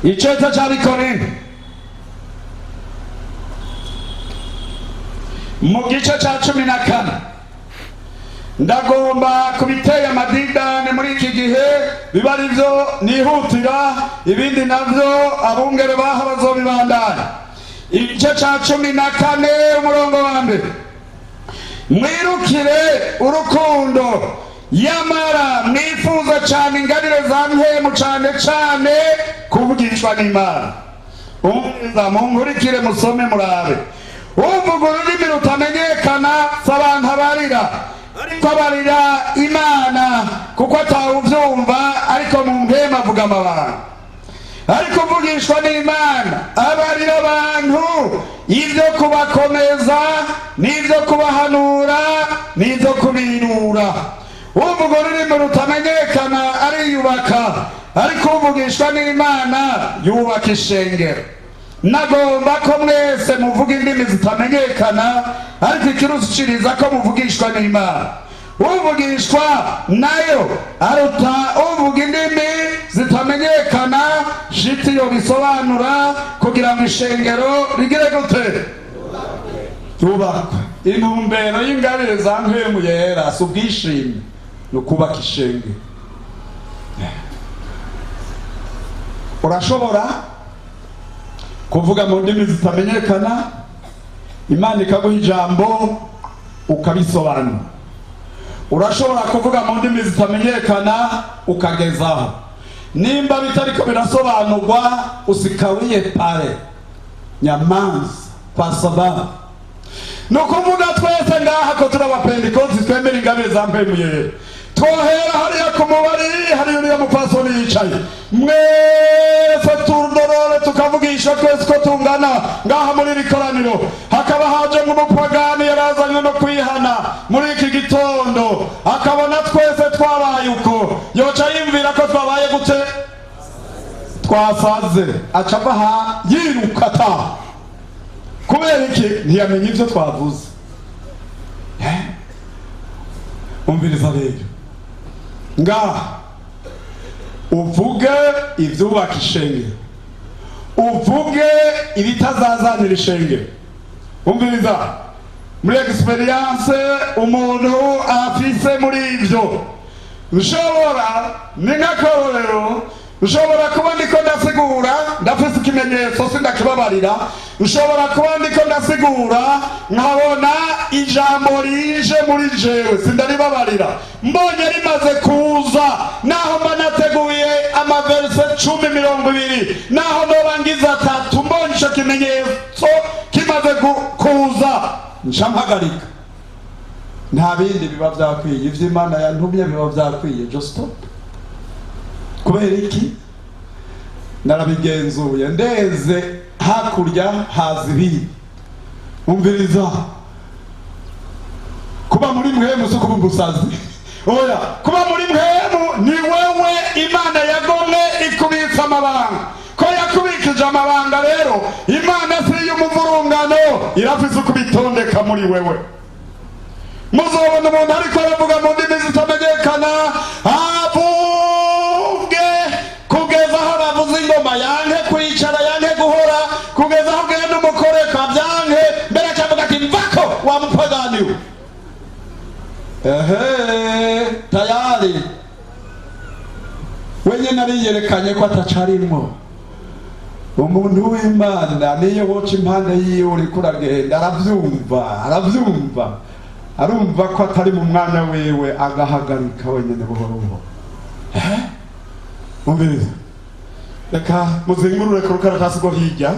Icete c'Abikorinto mu gice ca 14. Ndagomba kubiteye amadidane muri iki gihe biba ari byo nihutira, ibindi navyo abungere baha bazobibandanya. Igice ca 14 umurongo wa mbere: mwirukire urukundo, yamara mwifuza cyane ingabire za mpemu, cyane cyane kuvugishwa n'Imana. Umva, munkurikire musome murabe. Uvuga ururimi rutamenyekana si abantu abarira, ariko abarira Imana, kuko atawuvyumva, ariko mu mpemu avuga amabanga. Ariko uvugishwa n'Imana abarira abantu ibyo kubakomeza, n'ibyo kubahanura, n'ibyo kubirura. Uvuga ururimi rutamenyekana ariyubaka, ariko uvugishwa n'Imana yubaka ishengero. Nagomba ko mwese muvuga indimi zitamenyekana, ariko ikirushiriza ko muvugishwa n'Imana. Uvugishwa nayo aruta uvuga indimi zitamenyekana, shiti yo bisobanura kugira ngo ishengero rigire gute? Yubakwe. Intumbero y'ingabire za mpemu yera si ubwishime, ni ukubaka ishengero. Urashobora kuvuga mu ndimi zitamenyekana, Imana ikaguha ijambo ukabisobanura. Urashobora kuvuga mu ndimi zitamenyekana ukagezaho. Nimba bitariko birasobanurwa, usikawiye pale, nyamanza kwa sababu ni ukuvuga twese ngaha ko turi abapentekosti twemera ingabire za mpemu yera. Twohera hariya ku mubari, hariya uriya mupasoni yicaye, mwese tudorore tukavugisha twese ko tungana ngaha muri iri koraniro. Hakaba haje nk'umupagani yarazanywe no kwihana muri iki gitondo, akabona twese twabaye uko, yoca yiyumvira ko twabaye gute? Twasaze. Aca ava aha yiruka ataha. Kubera iki? Ntiyamenye ivyo twavuze. Umviriza rero, ngaha uvuge ivyubaka ishengero, uvuge ibitazazanira ishengero. Umviriza, muri experience umuntu afise muri ivyo, nshobora ni nk'akarorero, nshobora kuba ndiko ndasigura, ndafise ikimenyetso sindakibabarira, nshobora kuba ndiko ndasigura nkabona ijambo rije muri jewe sindaribabarira, mbonye rimaze kuza, naho mba nateguye amaverse 10 20, naho noba ngize 3, mbonye ico kimenyetso kimaze kuza, nca mpagarika. Nta bindi biba vyakwiye, ivyo Imana yantumye biba vyakwiye, just stop. Kubera iki? Narabigenzuye, ndeze hakurya haza ibindi. Umviriza, kuba muri mwemu si ukuba umusazi. Oya, kuba muri mwemu ni wewe Imana yagomwe ikubitsa amabanga. Ko yakubikije amabanga rero, Imana si iy'umuvurungano, Irafise uko ibitondeka muri wewe. Muzobona umuntu ariko aravuga mu ndimi zitamenyekana, avuge kugeza aho bavuza ingoma, yanke kwicara, yanke guhora, kugeza aho ugenda umukoreka byanke, mbere acavuga ati mvako wa mupaganiwe. Ehe, tayari wenyine ariyerekanye ko atacarimwo. Umuntu w'Imana niyo woca impande yiwe uriko uragenda, aravyumva, aravyumva, arumva ko atari mu mwanya wiwe, agahagarika wenyine buhoro buhoro. Umviriza, reka muzingurure ku rukaratasi rwo hirya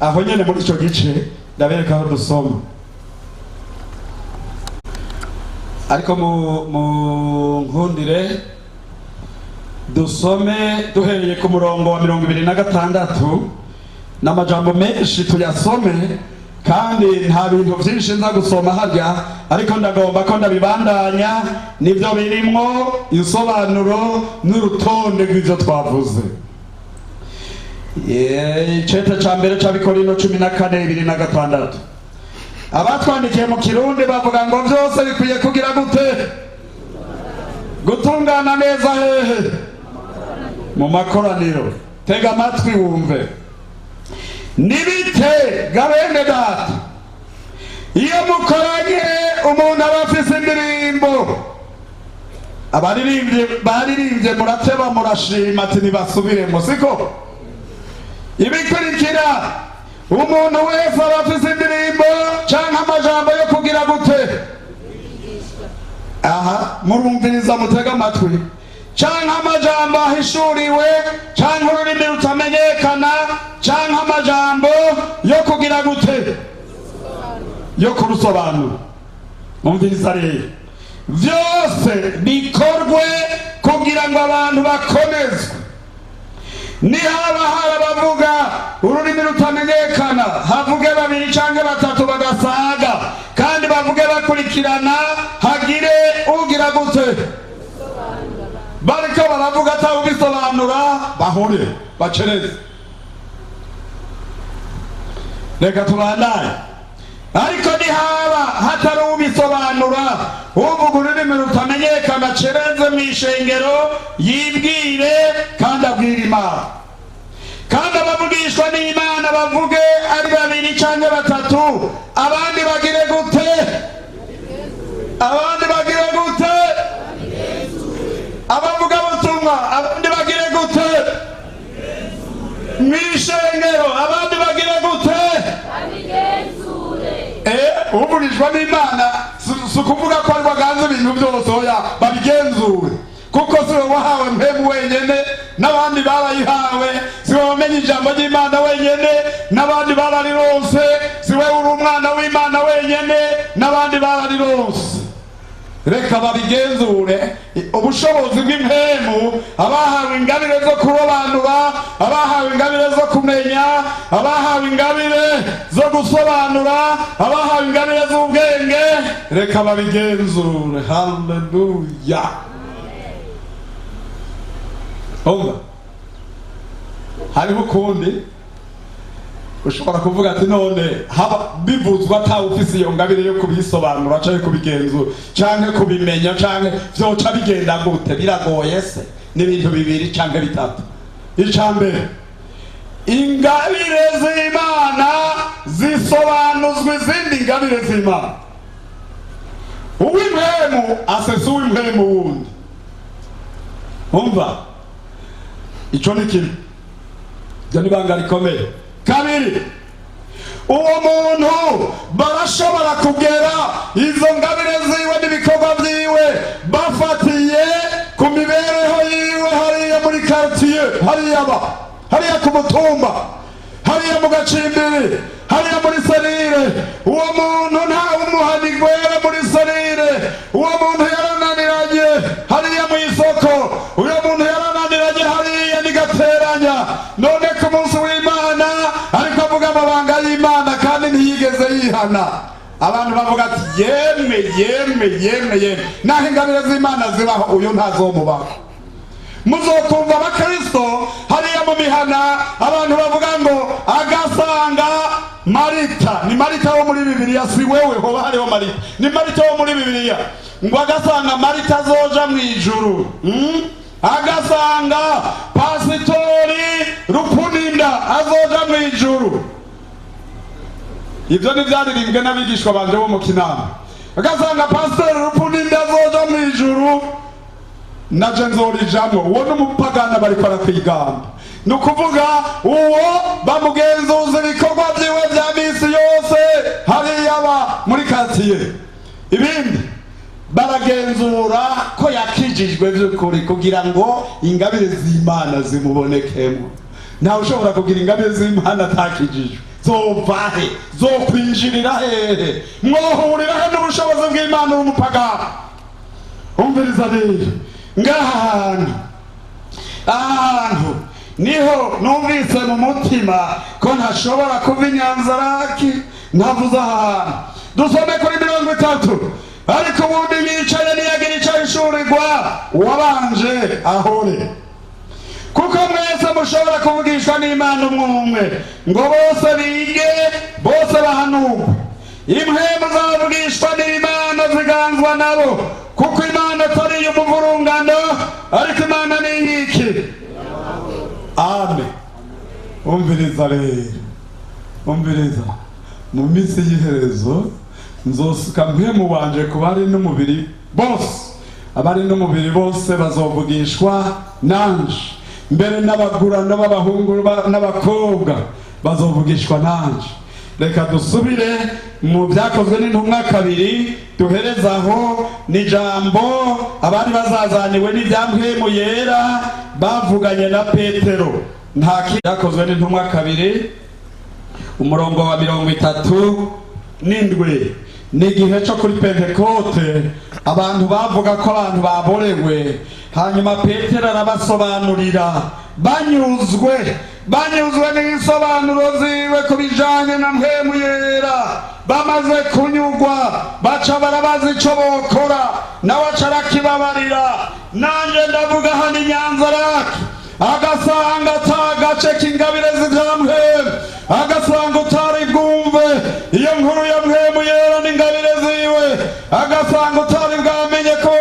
aho nyene muri ico gice, ndabereka aho dusoma. Ariko mu nkundire dusome duhereye ku murongo wa 26, n'amajambo menshi tuyasome, kandi nta bintu vyinshi nza gusoma harya, ariko ndagomba ko ndabibandanya nivyo birimwo insobanuro n'urutonde rw'ivyo twavuze. Icete ca mbere c'Abikorino 14:26. Abatwandikiye mu Kirundi bavuga ngo vyose bikwiye kugira gute? Gutungana neza hehe? Mu makoraniro. Tega amatwi wumve. Nibite gabene data, iyo mukoranye umuntu aba afise indirimbo, abaririmbye baririmbye murateba murashima ati ntibasubiremo, siko? Ibikurikira, umuntu wese aba afise indirimbo canke amajambo yo kugira gute? Aha murumviriza, mutega amatwi. Canke amajambo ahishuriwe, canke ururimi rutamenyekana, canke amajambo yo kugira gute? Yo kurusobanura. Umviriza rero, vyose bikorwe kugira ngo abantu bakomezwe. Nihaba hari abavuga ururimi rutamenyekana, havuge babiri canke batatu badasaga, kandi bavuge bakurikirana, hagire ugira gute? Bariko baravuga atawubisobanura, bahure bacereze. Reka tubandanye. Ariko nihaba hatari ubisobanura, uvuga ururimi rutamenyekana acereze mw'ishengero, yibwire kandi abwire Imana. Kandi abavugishwa n'Imana bavuge ari babiri canke batatu, abandi bagire gute? Abandi bagire gute? Abavuga butumwa abandi bagire gute? Mw'ishengero abandi bagire gute? Uvugishwa n'Imana si ukuvuga ko ari baganze ibintu byose, oya, babigenzure, kuko si we wahawe mpemu wenyene, n'abandi barayihawe. Si we wamenye ijambo ry'Imana wenyene, n'abandi bararironse. Si we uri umwana w'Imana wenyene, n'abandi bararironse. Reka babigenzure. Ubushobozi bw'impemu, abahawe ingabire zo kurobanura, abahawe ingabire zo kumenya, abahawe ingabire zo gusobanura, abahawe ingabire z'ubwenge, reka babigenzure. Haleluya. Umva, hariho ukundi ushobora kuvuga ati none haba bivuzwa atawe ufise iyo ngabire yo kubisobanura canke kubigenzura canke kubimenya, canke vyoca bigenda gute? Biragoye se? N'ibintu bibiri canke bitatu. Ica mbere, ingabire z'Imana zisobanuzwa izindi ngabire z'Imana. Uw'impwemu asesa uw'impwemu wundi. Umva, ico ni kimwe, iryo ni ibanga rikomeye. Kabiri, uwo muntu barashobora kugera izo ngabire ziwe n'ibikorwa vyiwe bafatiye ku mibereho yiwe hariya muri quartier, hariya ba hariya ku mutumba, hariya mu gacimbiri, hariya muri serire. Uwo muntu nta umuhanigwera muri serire. Uwo muntu yarananiranye hariya mu isoko. Uyo muntu yarananiranye hariya nigateranya. None ku munsi w'Imana ariko avuga amabanga y'Imana kandi ntiyigeze yihana. Abantu bavuga ati yemwe yemwe yemwe yemwe, naho ingabire z'Imana zibaho, uyu ntazomubaho. Muzokumva abakristo hariya mu mihana abantu bavuga ngo agasanga Marita, ni Marita wo muri Bibiliya, si wewe hoba hariho Marita, ni Marita wo muri Bibiliya. Ngo agasanga Marita azoja mu ijuru, agasanga Pasitori Rupuninda azoja mu ijuru. Ibyo ntibyaririmbwe n'abigishwa banje bo mu Kinama. Agasanga Pasitori Rupuninda azoja mu ijuru, naje nzorijamwo. Uwo n'umupagana bariko arakwigamba. Ni ukuvuga uwo bamugenzuza ibikorwa byiwe bya misi yose hariya aba muri katiye. Ibindi baragenzura ko yakijijwe by'ukuri kugira ngo ingabire z'Imana zimubonekemo. Ntawe ushobora kugira ingabire z'Imana atakijijwe. Zova he? Zokwinjirira hehe? Mwohurira he n'ubushobozi bw'Imana uri umupagani? Umviriza rero, ngaha hantu, ahantu niho numvise mu mutima ko ntashobora kuva i Nyanzaraki ntavuze aha hantu. Dusome kuri 30. Ariko ubundi yicaye ntiyagira icyo ahishurirwa, uwabanje ahore. Kuko mwese mushobora kuvugishwa n'Imana umwe umwe, ngo bose bige, bose bahanurwe. Impwemu zavugishwa n'Imana ziganzwa nabo, kuko Imana atari iy'umuvurungano, ariko Imana ni iy'iki? Amen. Umviriza rero, umviriza. Mu minsi y'iherezo nzosuka mpwemu wanje ku bari n'umubiri bose. Abari n'umubiri bose bazovugishwa nanje, mbere n'abagurano b'abahungu n'abakobwa bazovugishwa nanje. Reka dusubire mu byakozwe n'intumwa 2, duhereza aho n'ijambo abari bazazaniwe n'ibya mpwemu yera bavuganye na Petero. Nta byakozwe n'intumwa 2 umurongo wa 37. Ni igihe cyo kuri Pentekote, abantu bavuga ko abantu baborewe. Hanyuma Petero arabasobanurira, banyuzwe n'ibisobanuro ziwe ku bijanye na mpwemu yera. Bamaze kunyugwa baca barabaza ico bokora, nawe aca arakibabarira. Nanje ndavuga hano i Nyanzarake, agasanga ata gace k'ingabire z'ivya mpwemu, agasanga utari bwumve iyo nkuru ya mpwemu yera n'ingabire ziwe, agasanga utari bwamenye ko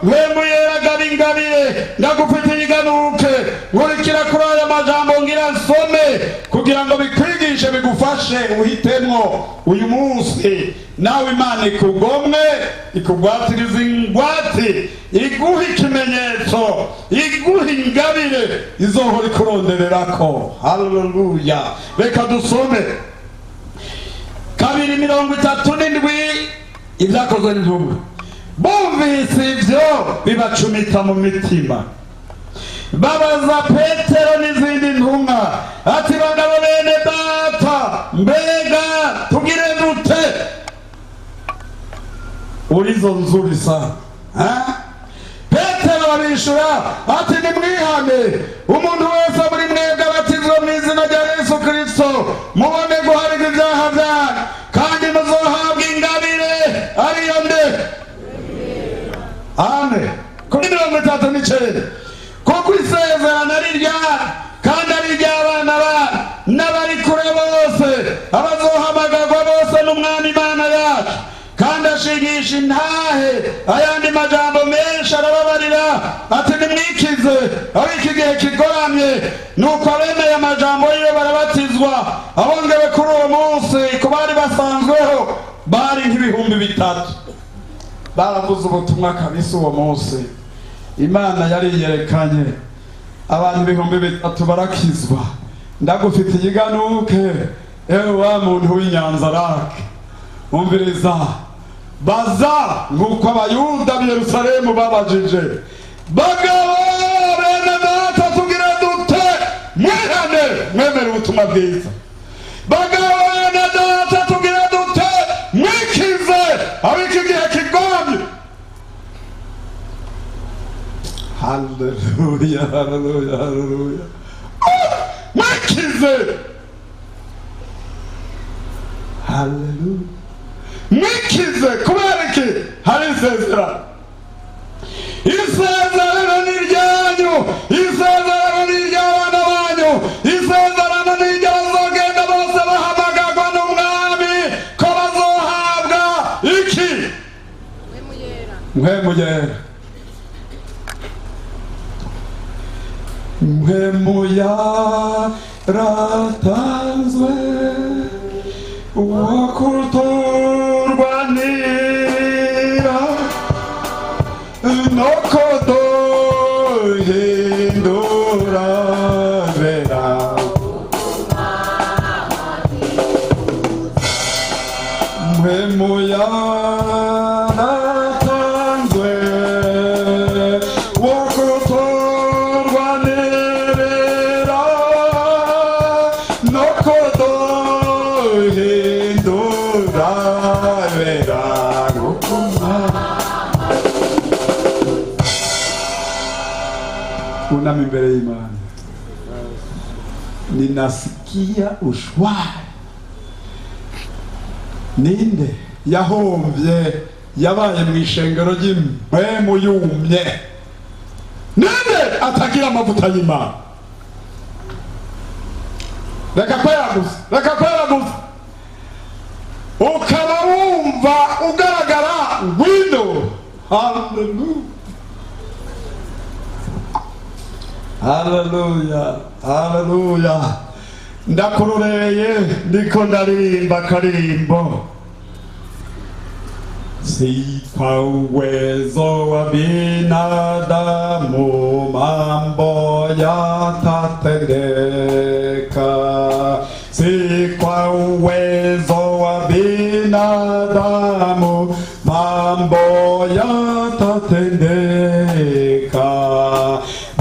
mpwemu yera agaba ingabire. Ndagufitiye iganuke, nkurikira kuri aya majambo ngira nsome kugira ngo bikwigishe bigufashe uhitemwo uyu munsi. Nawe Imana ikugomwe, ikugwatiriza ingwate, iguha ikimenyetso, iguha ingabire izohora ikurondererako. Haleluya. Reka dusome 2:37 ibyakozwe n'intumwa. Bumvise ivyo bibacumita mu mitima, babaza Petero n'izindi ntumwa ati: bagabo bene data, mbega tugire dute? Ulizo nzuri sana. Petero arabishura ati: nimwihane, umuntu wese muri mwebwe abatizwe mu izina rya Yesu Kristo, mubone guharirwa ibyaha byanyu, kandi muzohabwa ingabire ariyo nde? Amen. Kuri 39, kuko isezerano ari iryanyu kandi ari iry'abana banyu n'abari kure bose, abazohamagarwa bose n'Umwami Imana yacu. Kandi ashigisha intahe ayandi majambo menshi arababarira ati: nimwikize aho iki gihe kigoramye. Nuko abemeye amajambo yiwe barabatizwa. Abongewe kuri uwo munsi ku bari basanzweho bari nk'ibihumbi 3. Baravuze ubutumwa kabisa uwo munsi. Imana yari yerekanye abantu 3,000 barakizwa. Ndagufitiye iganuke, ewe wa muntu w'i Nyanzarake. Umviriza, baza nk'uko abayuda b'i Yerusalemu babajije: bagabo bene data, tugire dute? Mwihane, mwemere ubutumwa bwiza. Bagabo bene data, tugire dute? Mwikize aho iki gihe kigoramye. Haleluya, haleluya, haleluya. Mwikize, haleluya, mwikize. Kubera iki? Hari isezerano. Isezerano ni iryanyu, isezerano ni iry'abana banyu, isezerano ni iry'abazogenda bose bahamagarwa n'Umwami. Mpwemu yera, Mpwemu yaratanzwe uwo kuturwanira no kuduhindura bera. Mpwemu yaratanzwe uwo kuturwanirira no kuduhindura bera. Unama imbere y'Imana, ninasikia ushwari. Ninde yahomvye yabaye mu ishengero ry'impwemu yumye? Ninde atagira amavuta y'Imana? Reka kweraguza, reka kweraguza, ukaba wumva ugaragara. Ngwino! Haleluya, haleluya, haleluya! Ndakuroreye ndiko ndaririmba akaririmbo. Si kwa uwezo wa binadamu mambo yatatendeka, si kwa uwezo wa binadamu mambo yatatendeka,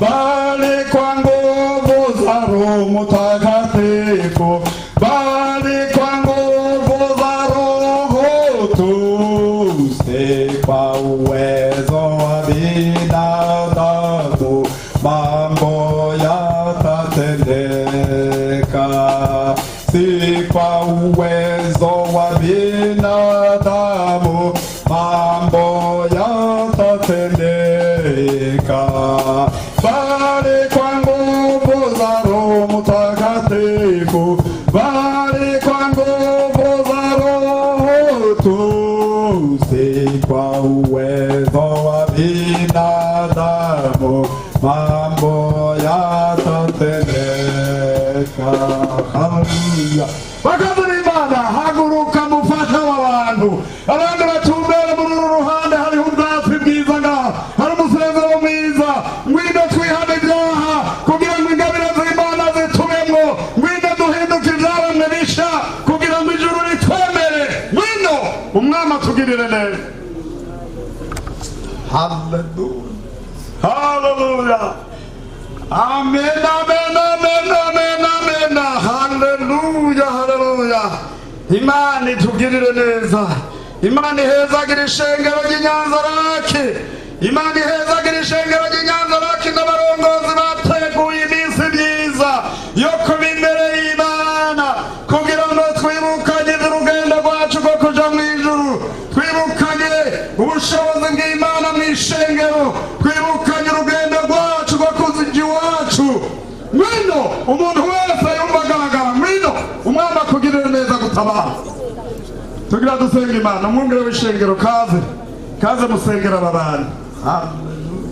bali kwa nguvu za Roho Mtakatifu, bali kwa nguvu za Roho tu, si kwa uwezo wa binadamu mambo yatatendeka, si kwa uwezo wa binadamu mambo yatatendeka, bali kwa nguvu za Roho Mtakatifu, bali kwa nguvu za Roho tu, si kwa uwezo wa binadamu mambo yatatendeka. Haleluya! Bakozi b'Imana, haguruka mufasha w'abantu, abandi batumbere muri uru ruhande. Hariho ubwatsi bwiza ngaha, hari umusezero mwiza. Ngwino twihane ibyaha kugira ngo ingabire z'Imana zitubemwo. Ngwino duhinduke ibyaremwe bisha kugira ngo ijuru ritwemere. Ngwino umwami atugirire neza. Haleluya, haleluya! Amen, amen, amen, amen, amen! Haleluya, haleluya! Imana itugirire neza. Imana ihezagira ishengero ry'Inyanzarake. Imana ihezagira ishengero ry'Inyanzarake n'abarongozi bateguye iminsi myiza yo kuba imbere y'Imana kugira ngo twibukanye urugendo rwacu rwo kuja mu ijuru, twibukanye ubushobozi bw'Imana mu ishengero, twibukanye urugendo rwacu rwo kuja iwacu. Ngwino umuntu wese yumva agaragara, ngwino umwami akugirire neza gutabara. Tugira dusenga Imana. Umwungere w'ishengero, kaze, kaze musengera aba bantu. Haleluya.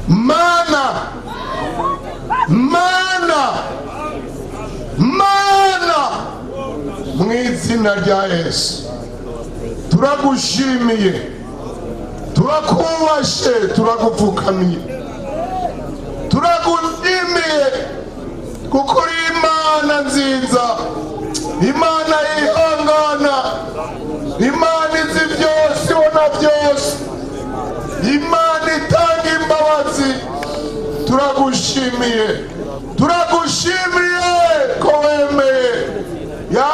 Mana, mana, mana, mu izina rya Yesu turagushimiye, turakubashe, turagupfukamiye, turagushimiye kuko uri Imana nziza, Imana yihangana, Imana izi byose, ibona byose, Imana itanga imbabazi. Turagushimiye, turagushimiye ko wemeye ya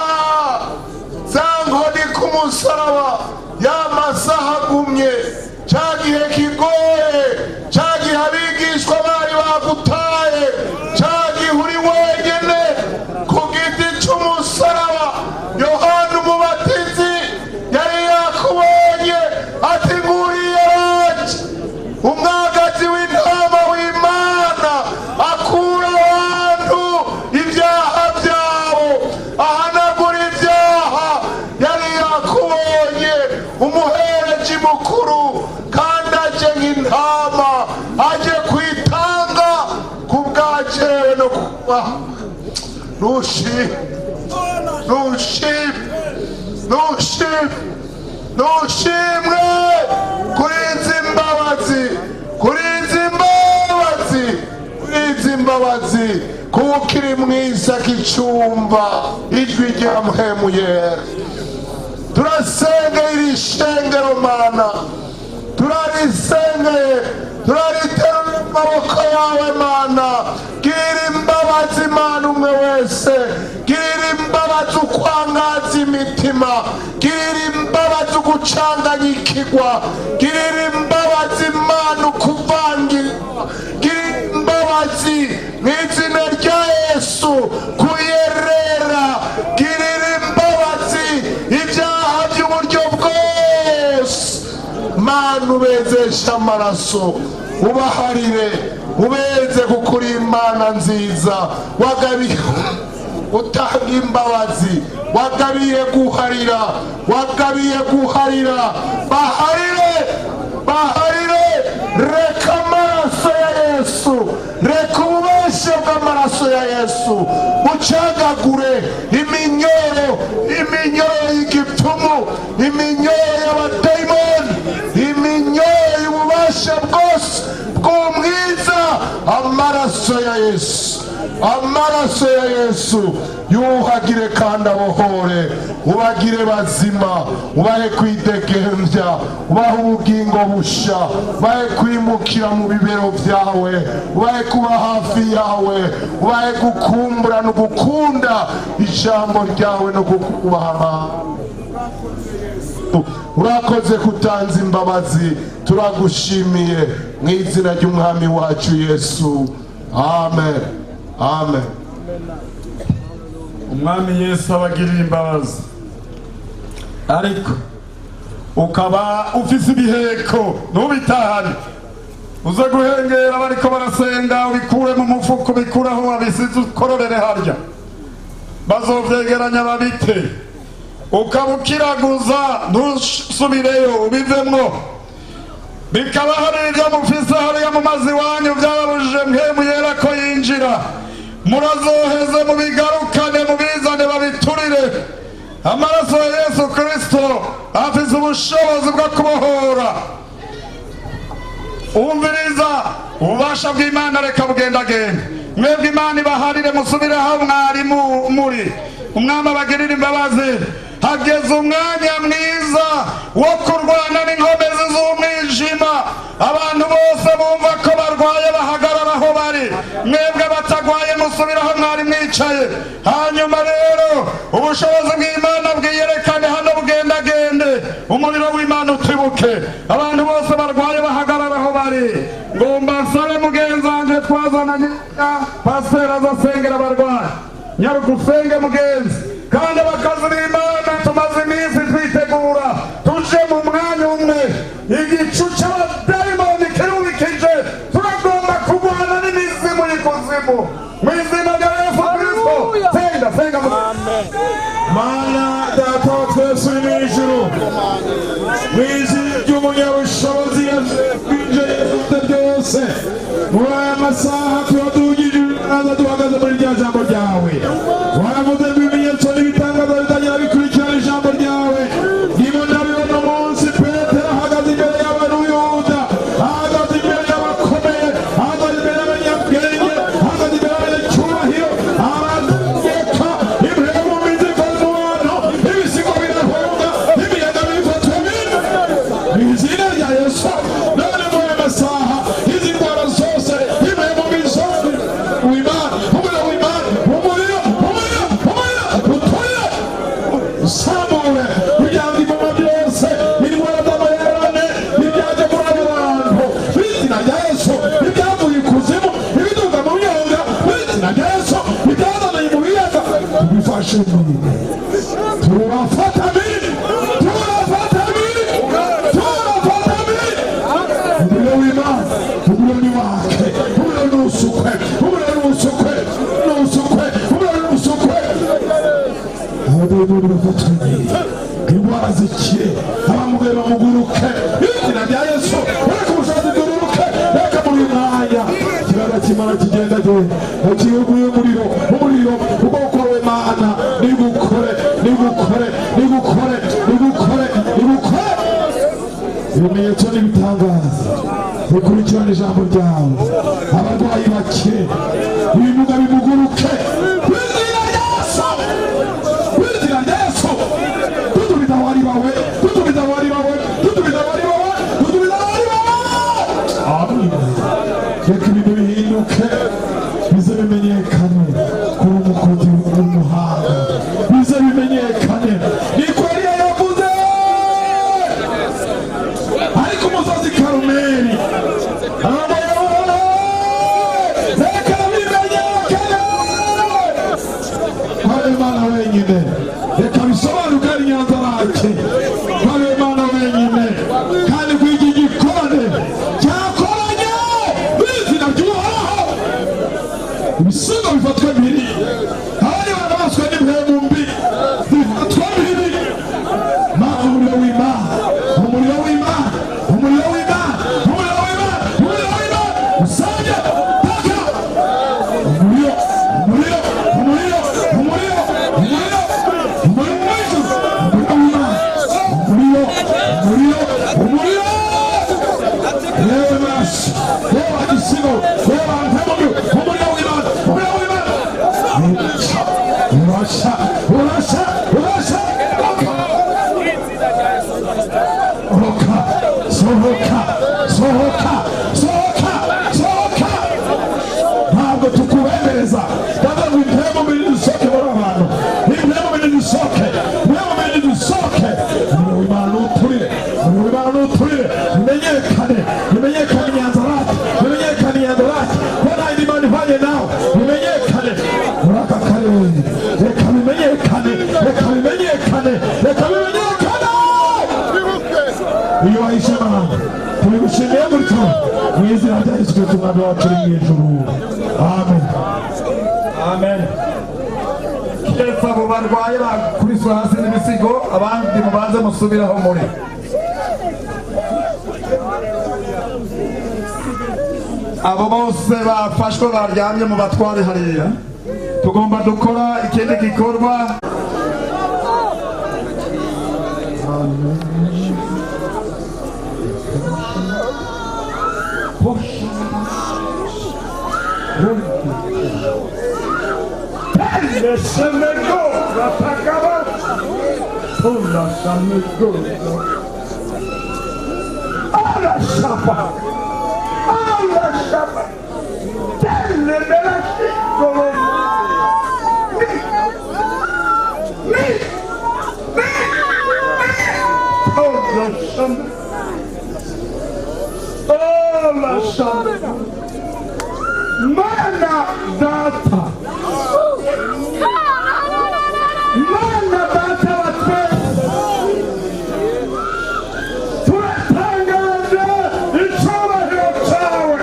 za nkoni ku musaraba, ya masaha agumye, cya gihe kigoye, cya gihe abigishwa bari bagutaye, cya gihe uri wenyine ku giti cy'umusaraba. Nushimwe, nushimwe, nushimwe, nushimwe kuri izi mbabazi, kuri izi mbabazi, kuri izi mbabazi, kuko uri mwiza kicumba ijwi rya Mpwemu Yera. Turasengeye iri shengero Mana, turarisengeye, turariterura mu maboko yawe Mana. Gira imbabazi Mana umwe wese, gira imbabazi ukwangaza imitima, gira imbabazi ugucanganyikirwa, gira imbabazi Mana ukuvangirwa, gira imbabazi mu izina rya Yesu kuyerera, girira imbabazi ibyaha by'uburyo bwose. Mana ubezesha amaraso, ubaharire, ubeze kuko uri Imana nziza, wagabiye utanga imbabazi, wagabiye guharira, wagabiye guharira. Baharire, baharire, reka amaraso ya Yesu, reka ububasha bw'amaraso ya Yesu bucagagure iminyoro, iminyoro y'igipfumu, iminyoro y'abadayimoni, iminyoro y'ububasha bwose bw'umwiza. Amaraso ya Yesu, amaraso ya Yesu yuhagire kandi abohore, ubagire bazima, ubahe kwidegembya, ubahe ubugingo busha, ubahe kwimukira mu bibero byawe, ubahe kuba hafi yawe, ubahe gukumbura no gukunda ijambo ryawe no kukubaha. Urakoze kutanza imbabazi, turagushimiye mu izina ry'Umwami wacu Yesu. Amen, amen. Umwami Yesu abagirira imbabazi. Ariko ukaba ufise ibiheko ntubitahane, uze guhengera bariko barasenga, ubikure mu mufuko, ubikure aho wabisize, ukororere harya, bazovyegeranya babite. Ukaba ukiraguza ntusubireyo, ubivemwo. Bikaba hari ibyo mufise hariya mu mazi wanyu byababujije Mpwemu Yera ko yinjira, murazoheze mubigarukane, mubizane babiturire. Amaraso ya Yesu Kristo afise ubushobozi bwo kubohora. Umviriza ububasha bw'Imana, reka bugendagenda. Mwebwe Imana ibaharire, musubire aho mwari muri. Umwami abagirire imbabazi. Hageze umwanya mwiza wo kurwana n'inkomezi z'umwijima. Abantu bose bumva ko barwaye bahagarara aho bari, mwebwe batagwaye musubire aho mwari mwicaye. Hanyuma rero ubushobozi bw'Imana bwiyerekane hano, bugendagende, umuriro w'Imana utibuke. Abantu bose barwaye bahagarara aho bari. Ngomba nsabe mugenzi wanje twazananye pasiteri azasengera abarwayi. Nyaruka usenge mugenzi. Kandi abakozi b'Imana tumaze iminsi twitegura, tuje mu mwanya umwe, igicu cy'abadayimoni kirubikije, turagomba kurwana n'imizimu y'ikuzimu mu izina rya Yesu Kristo. Senga, senga. Mana Data wa twese uri mu ijuru, mu izina ry'umunyabushobozi winjiye byose, muri aya masaha turadugije ibiganza duhagaze muri rya jambo ryawe. Waravuze ngo ibimenyetso n'ibitangaza bitangira bikurikirana ijambo ryawe. Ndimo ndabibona umunsi Petero ahagaze imbere y'Abayuda, ahagaze imbere y'abakomeye, ahagaze imbere y'abanyabwenge, ahagaze imbere y'abanyacyubahiro, arategeka impwemu mbi ziva mu bantu, ibisigo birahunga, imiyaga bifatwa mu izina rya Yesu. None muri aya masaha izi ndwara zose, impwemu mbi zose, w'Imana, umuriro w'Imana, umuriro, umuriro, umuriro, uturire, usambure ibyandikwa byose, indwara z'amayerane, ibyaje muri abo bantu, mu izina rya Yesu, ibyavuye ikuzimu, ibiduga mu myonga, mu izina rya Yesu, ibyazananye mu biyaga, tubifashe nyine, turafata biri, turafata biri, turafata biri. Umuriro w'Imana, umuriro ni wake, umuriro ni usukwe, umuriro ni usukwe, ni usukwe, umuriro ni usukwe. Abadayimoni bafatanye, indwara zikire, abamugaye bamuguruke, izina rya Yesu, reka ubushobozi bwururuke, reka muri uyu mwanya ikibazo cy'Imana kigendagenda, ukiguye umuriro, Ibimenyetso n'ibitangaza bikurikirana ijambo ryawe, abarwayi bakire, ibimuga bimuguruke ku izina rya Yesu, ku izina rya Yesu. Tutubiza abari bawe, tutubiza abari bawe, tutubiza abari bawe, tutubiza abari bawe. Amen. Reka ibintu bihinduke, bize bimenyekane kuri umukozi w'umuhanga, bize bimenyekane. Niko Eliya yavuze ariko umusozi Karumeli, reka bimenyekane kwa Imana wenyine, reka bisobanuke ari Nyanza Rake kwa Imana wenyine, kandi kw'iki gikorane cyakoranye mu izina ry'Uhoraho. Ibisigo bifatwa biri, abandi bantu baswe n'impwemu mbi zifatwa biri. Mana, umuriro w'Imana, umuriro w'Imana, umuriro w'Imana, umuriro w'Imana, umuriro w'Imana usange taka, umuriro, umuriro, umuriro, umuriro, umuriro, umuriro w'ijuru, umuriro w'Imana, umuriro, umuriro, umuriro. Yewe maso, yewe agisigo, yewe mpemu mbi, umuriro w'Imana, umuriro w'Imana. Urasha, urasha, urasha, sohoka, sohoka, sohoka, sohoka, sohoka. Ntabwo tukubemereza, ndavuga ngo impemu mbi nizisohoke muri abantu, impemu mbi nizisohoke, impemu mbi nizisohoke. Umuriro w'Imana nuturire, umuriro w'Imana nuturire, bimenyekane, bimenyekane Nyanza Rake, bimenyekane Nyanza Rake, ko nta yindi Imana ihwanye nawe, bimenyekane muri aka karere, reka bimenyekane, reka bimenyekane, reka bimenyekane. Iyo wahishe Imana, tubigushimiye gutyo mu izina rya Yesu Kristo Umwami wacu uri mu ijuru. Amen. Amen. Kiretse abo barwaye bakubiswe hasi n'ibisigo, abandi mubanze musubiraho muri. Abo bose bafashwe baryamye mu batware hariya, tugomba dukora ikindi gikorwa. Mana data, Mana data wa twese, turatangaje icyubahiro cyawe,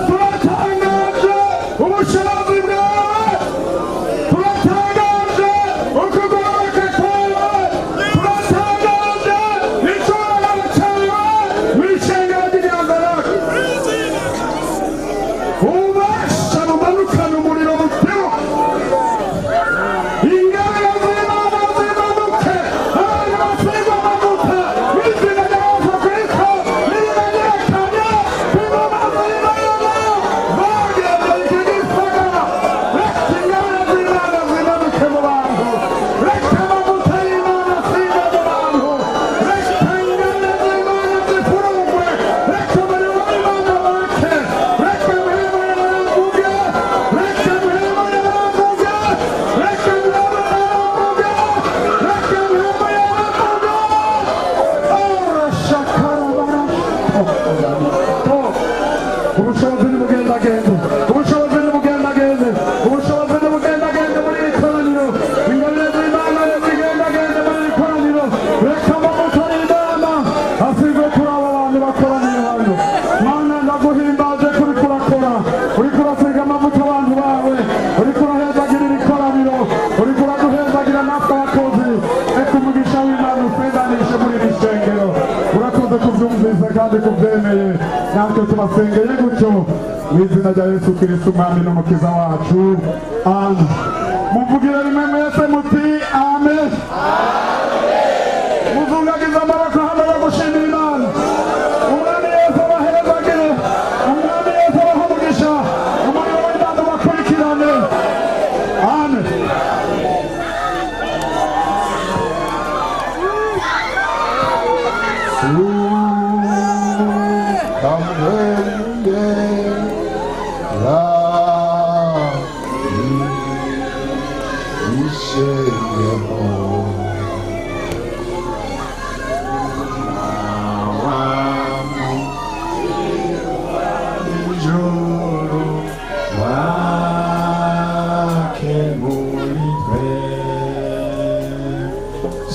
turatangaje ubushobozi bwawe, turatangaje ukugororoka kwawe, turatangaje icyubahiro cyawe mu ishengero ry'Inyanza Rake. Ubasha bumanukana umuriro mutima, ingabire z'Imana zimanuke, abantu basigwe amavuta n'izina rya Yesu Kristo rimenyekane, ingoma z'Imana bagenda iki gisagara. Reka ingabire z'Imana zimanuke mu bantu, reka amavuta y'Imana asigwe mu bantu, reka ingabire z'Imana zifurugwe, reka umuriro w'Imana wake, reka amahema y'abavuga, reka amahema y'abavuga, reka amahema y'abavuga, reka amahema y'abavuga. Ubushobozi nibugendagende, ubushobozi nibugendagende, ubushobozi nibugendagende muri iri koraniro, ingabire z'Imana nizigendagende muri iri koraniro, reka amavuta y'Imana asigwe kuri aba bantu bakoraniye hano. Mana, ndaguhimbaje kuri kurakora, uriko urasiga amavuta abantu bawe, uriko urahezagira iri koraniro, uriko uraduhezagira natwe abakozi. Reka umugisha w'Imana usendanishe muri iri shengero. Urakoze kubyumvise kandi kubyemeye, natwe tubasengeye gutyo mu izina rya Yesu Kristo Umwami n'Umukiza wacu. Amen. Muvugire rimwe mwese muti amen. Muvugagize amaboko hano yo gushima. Kamwengera ishengero.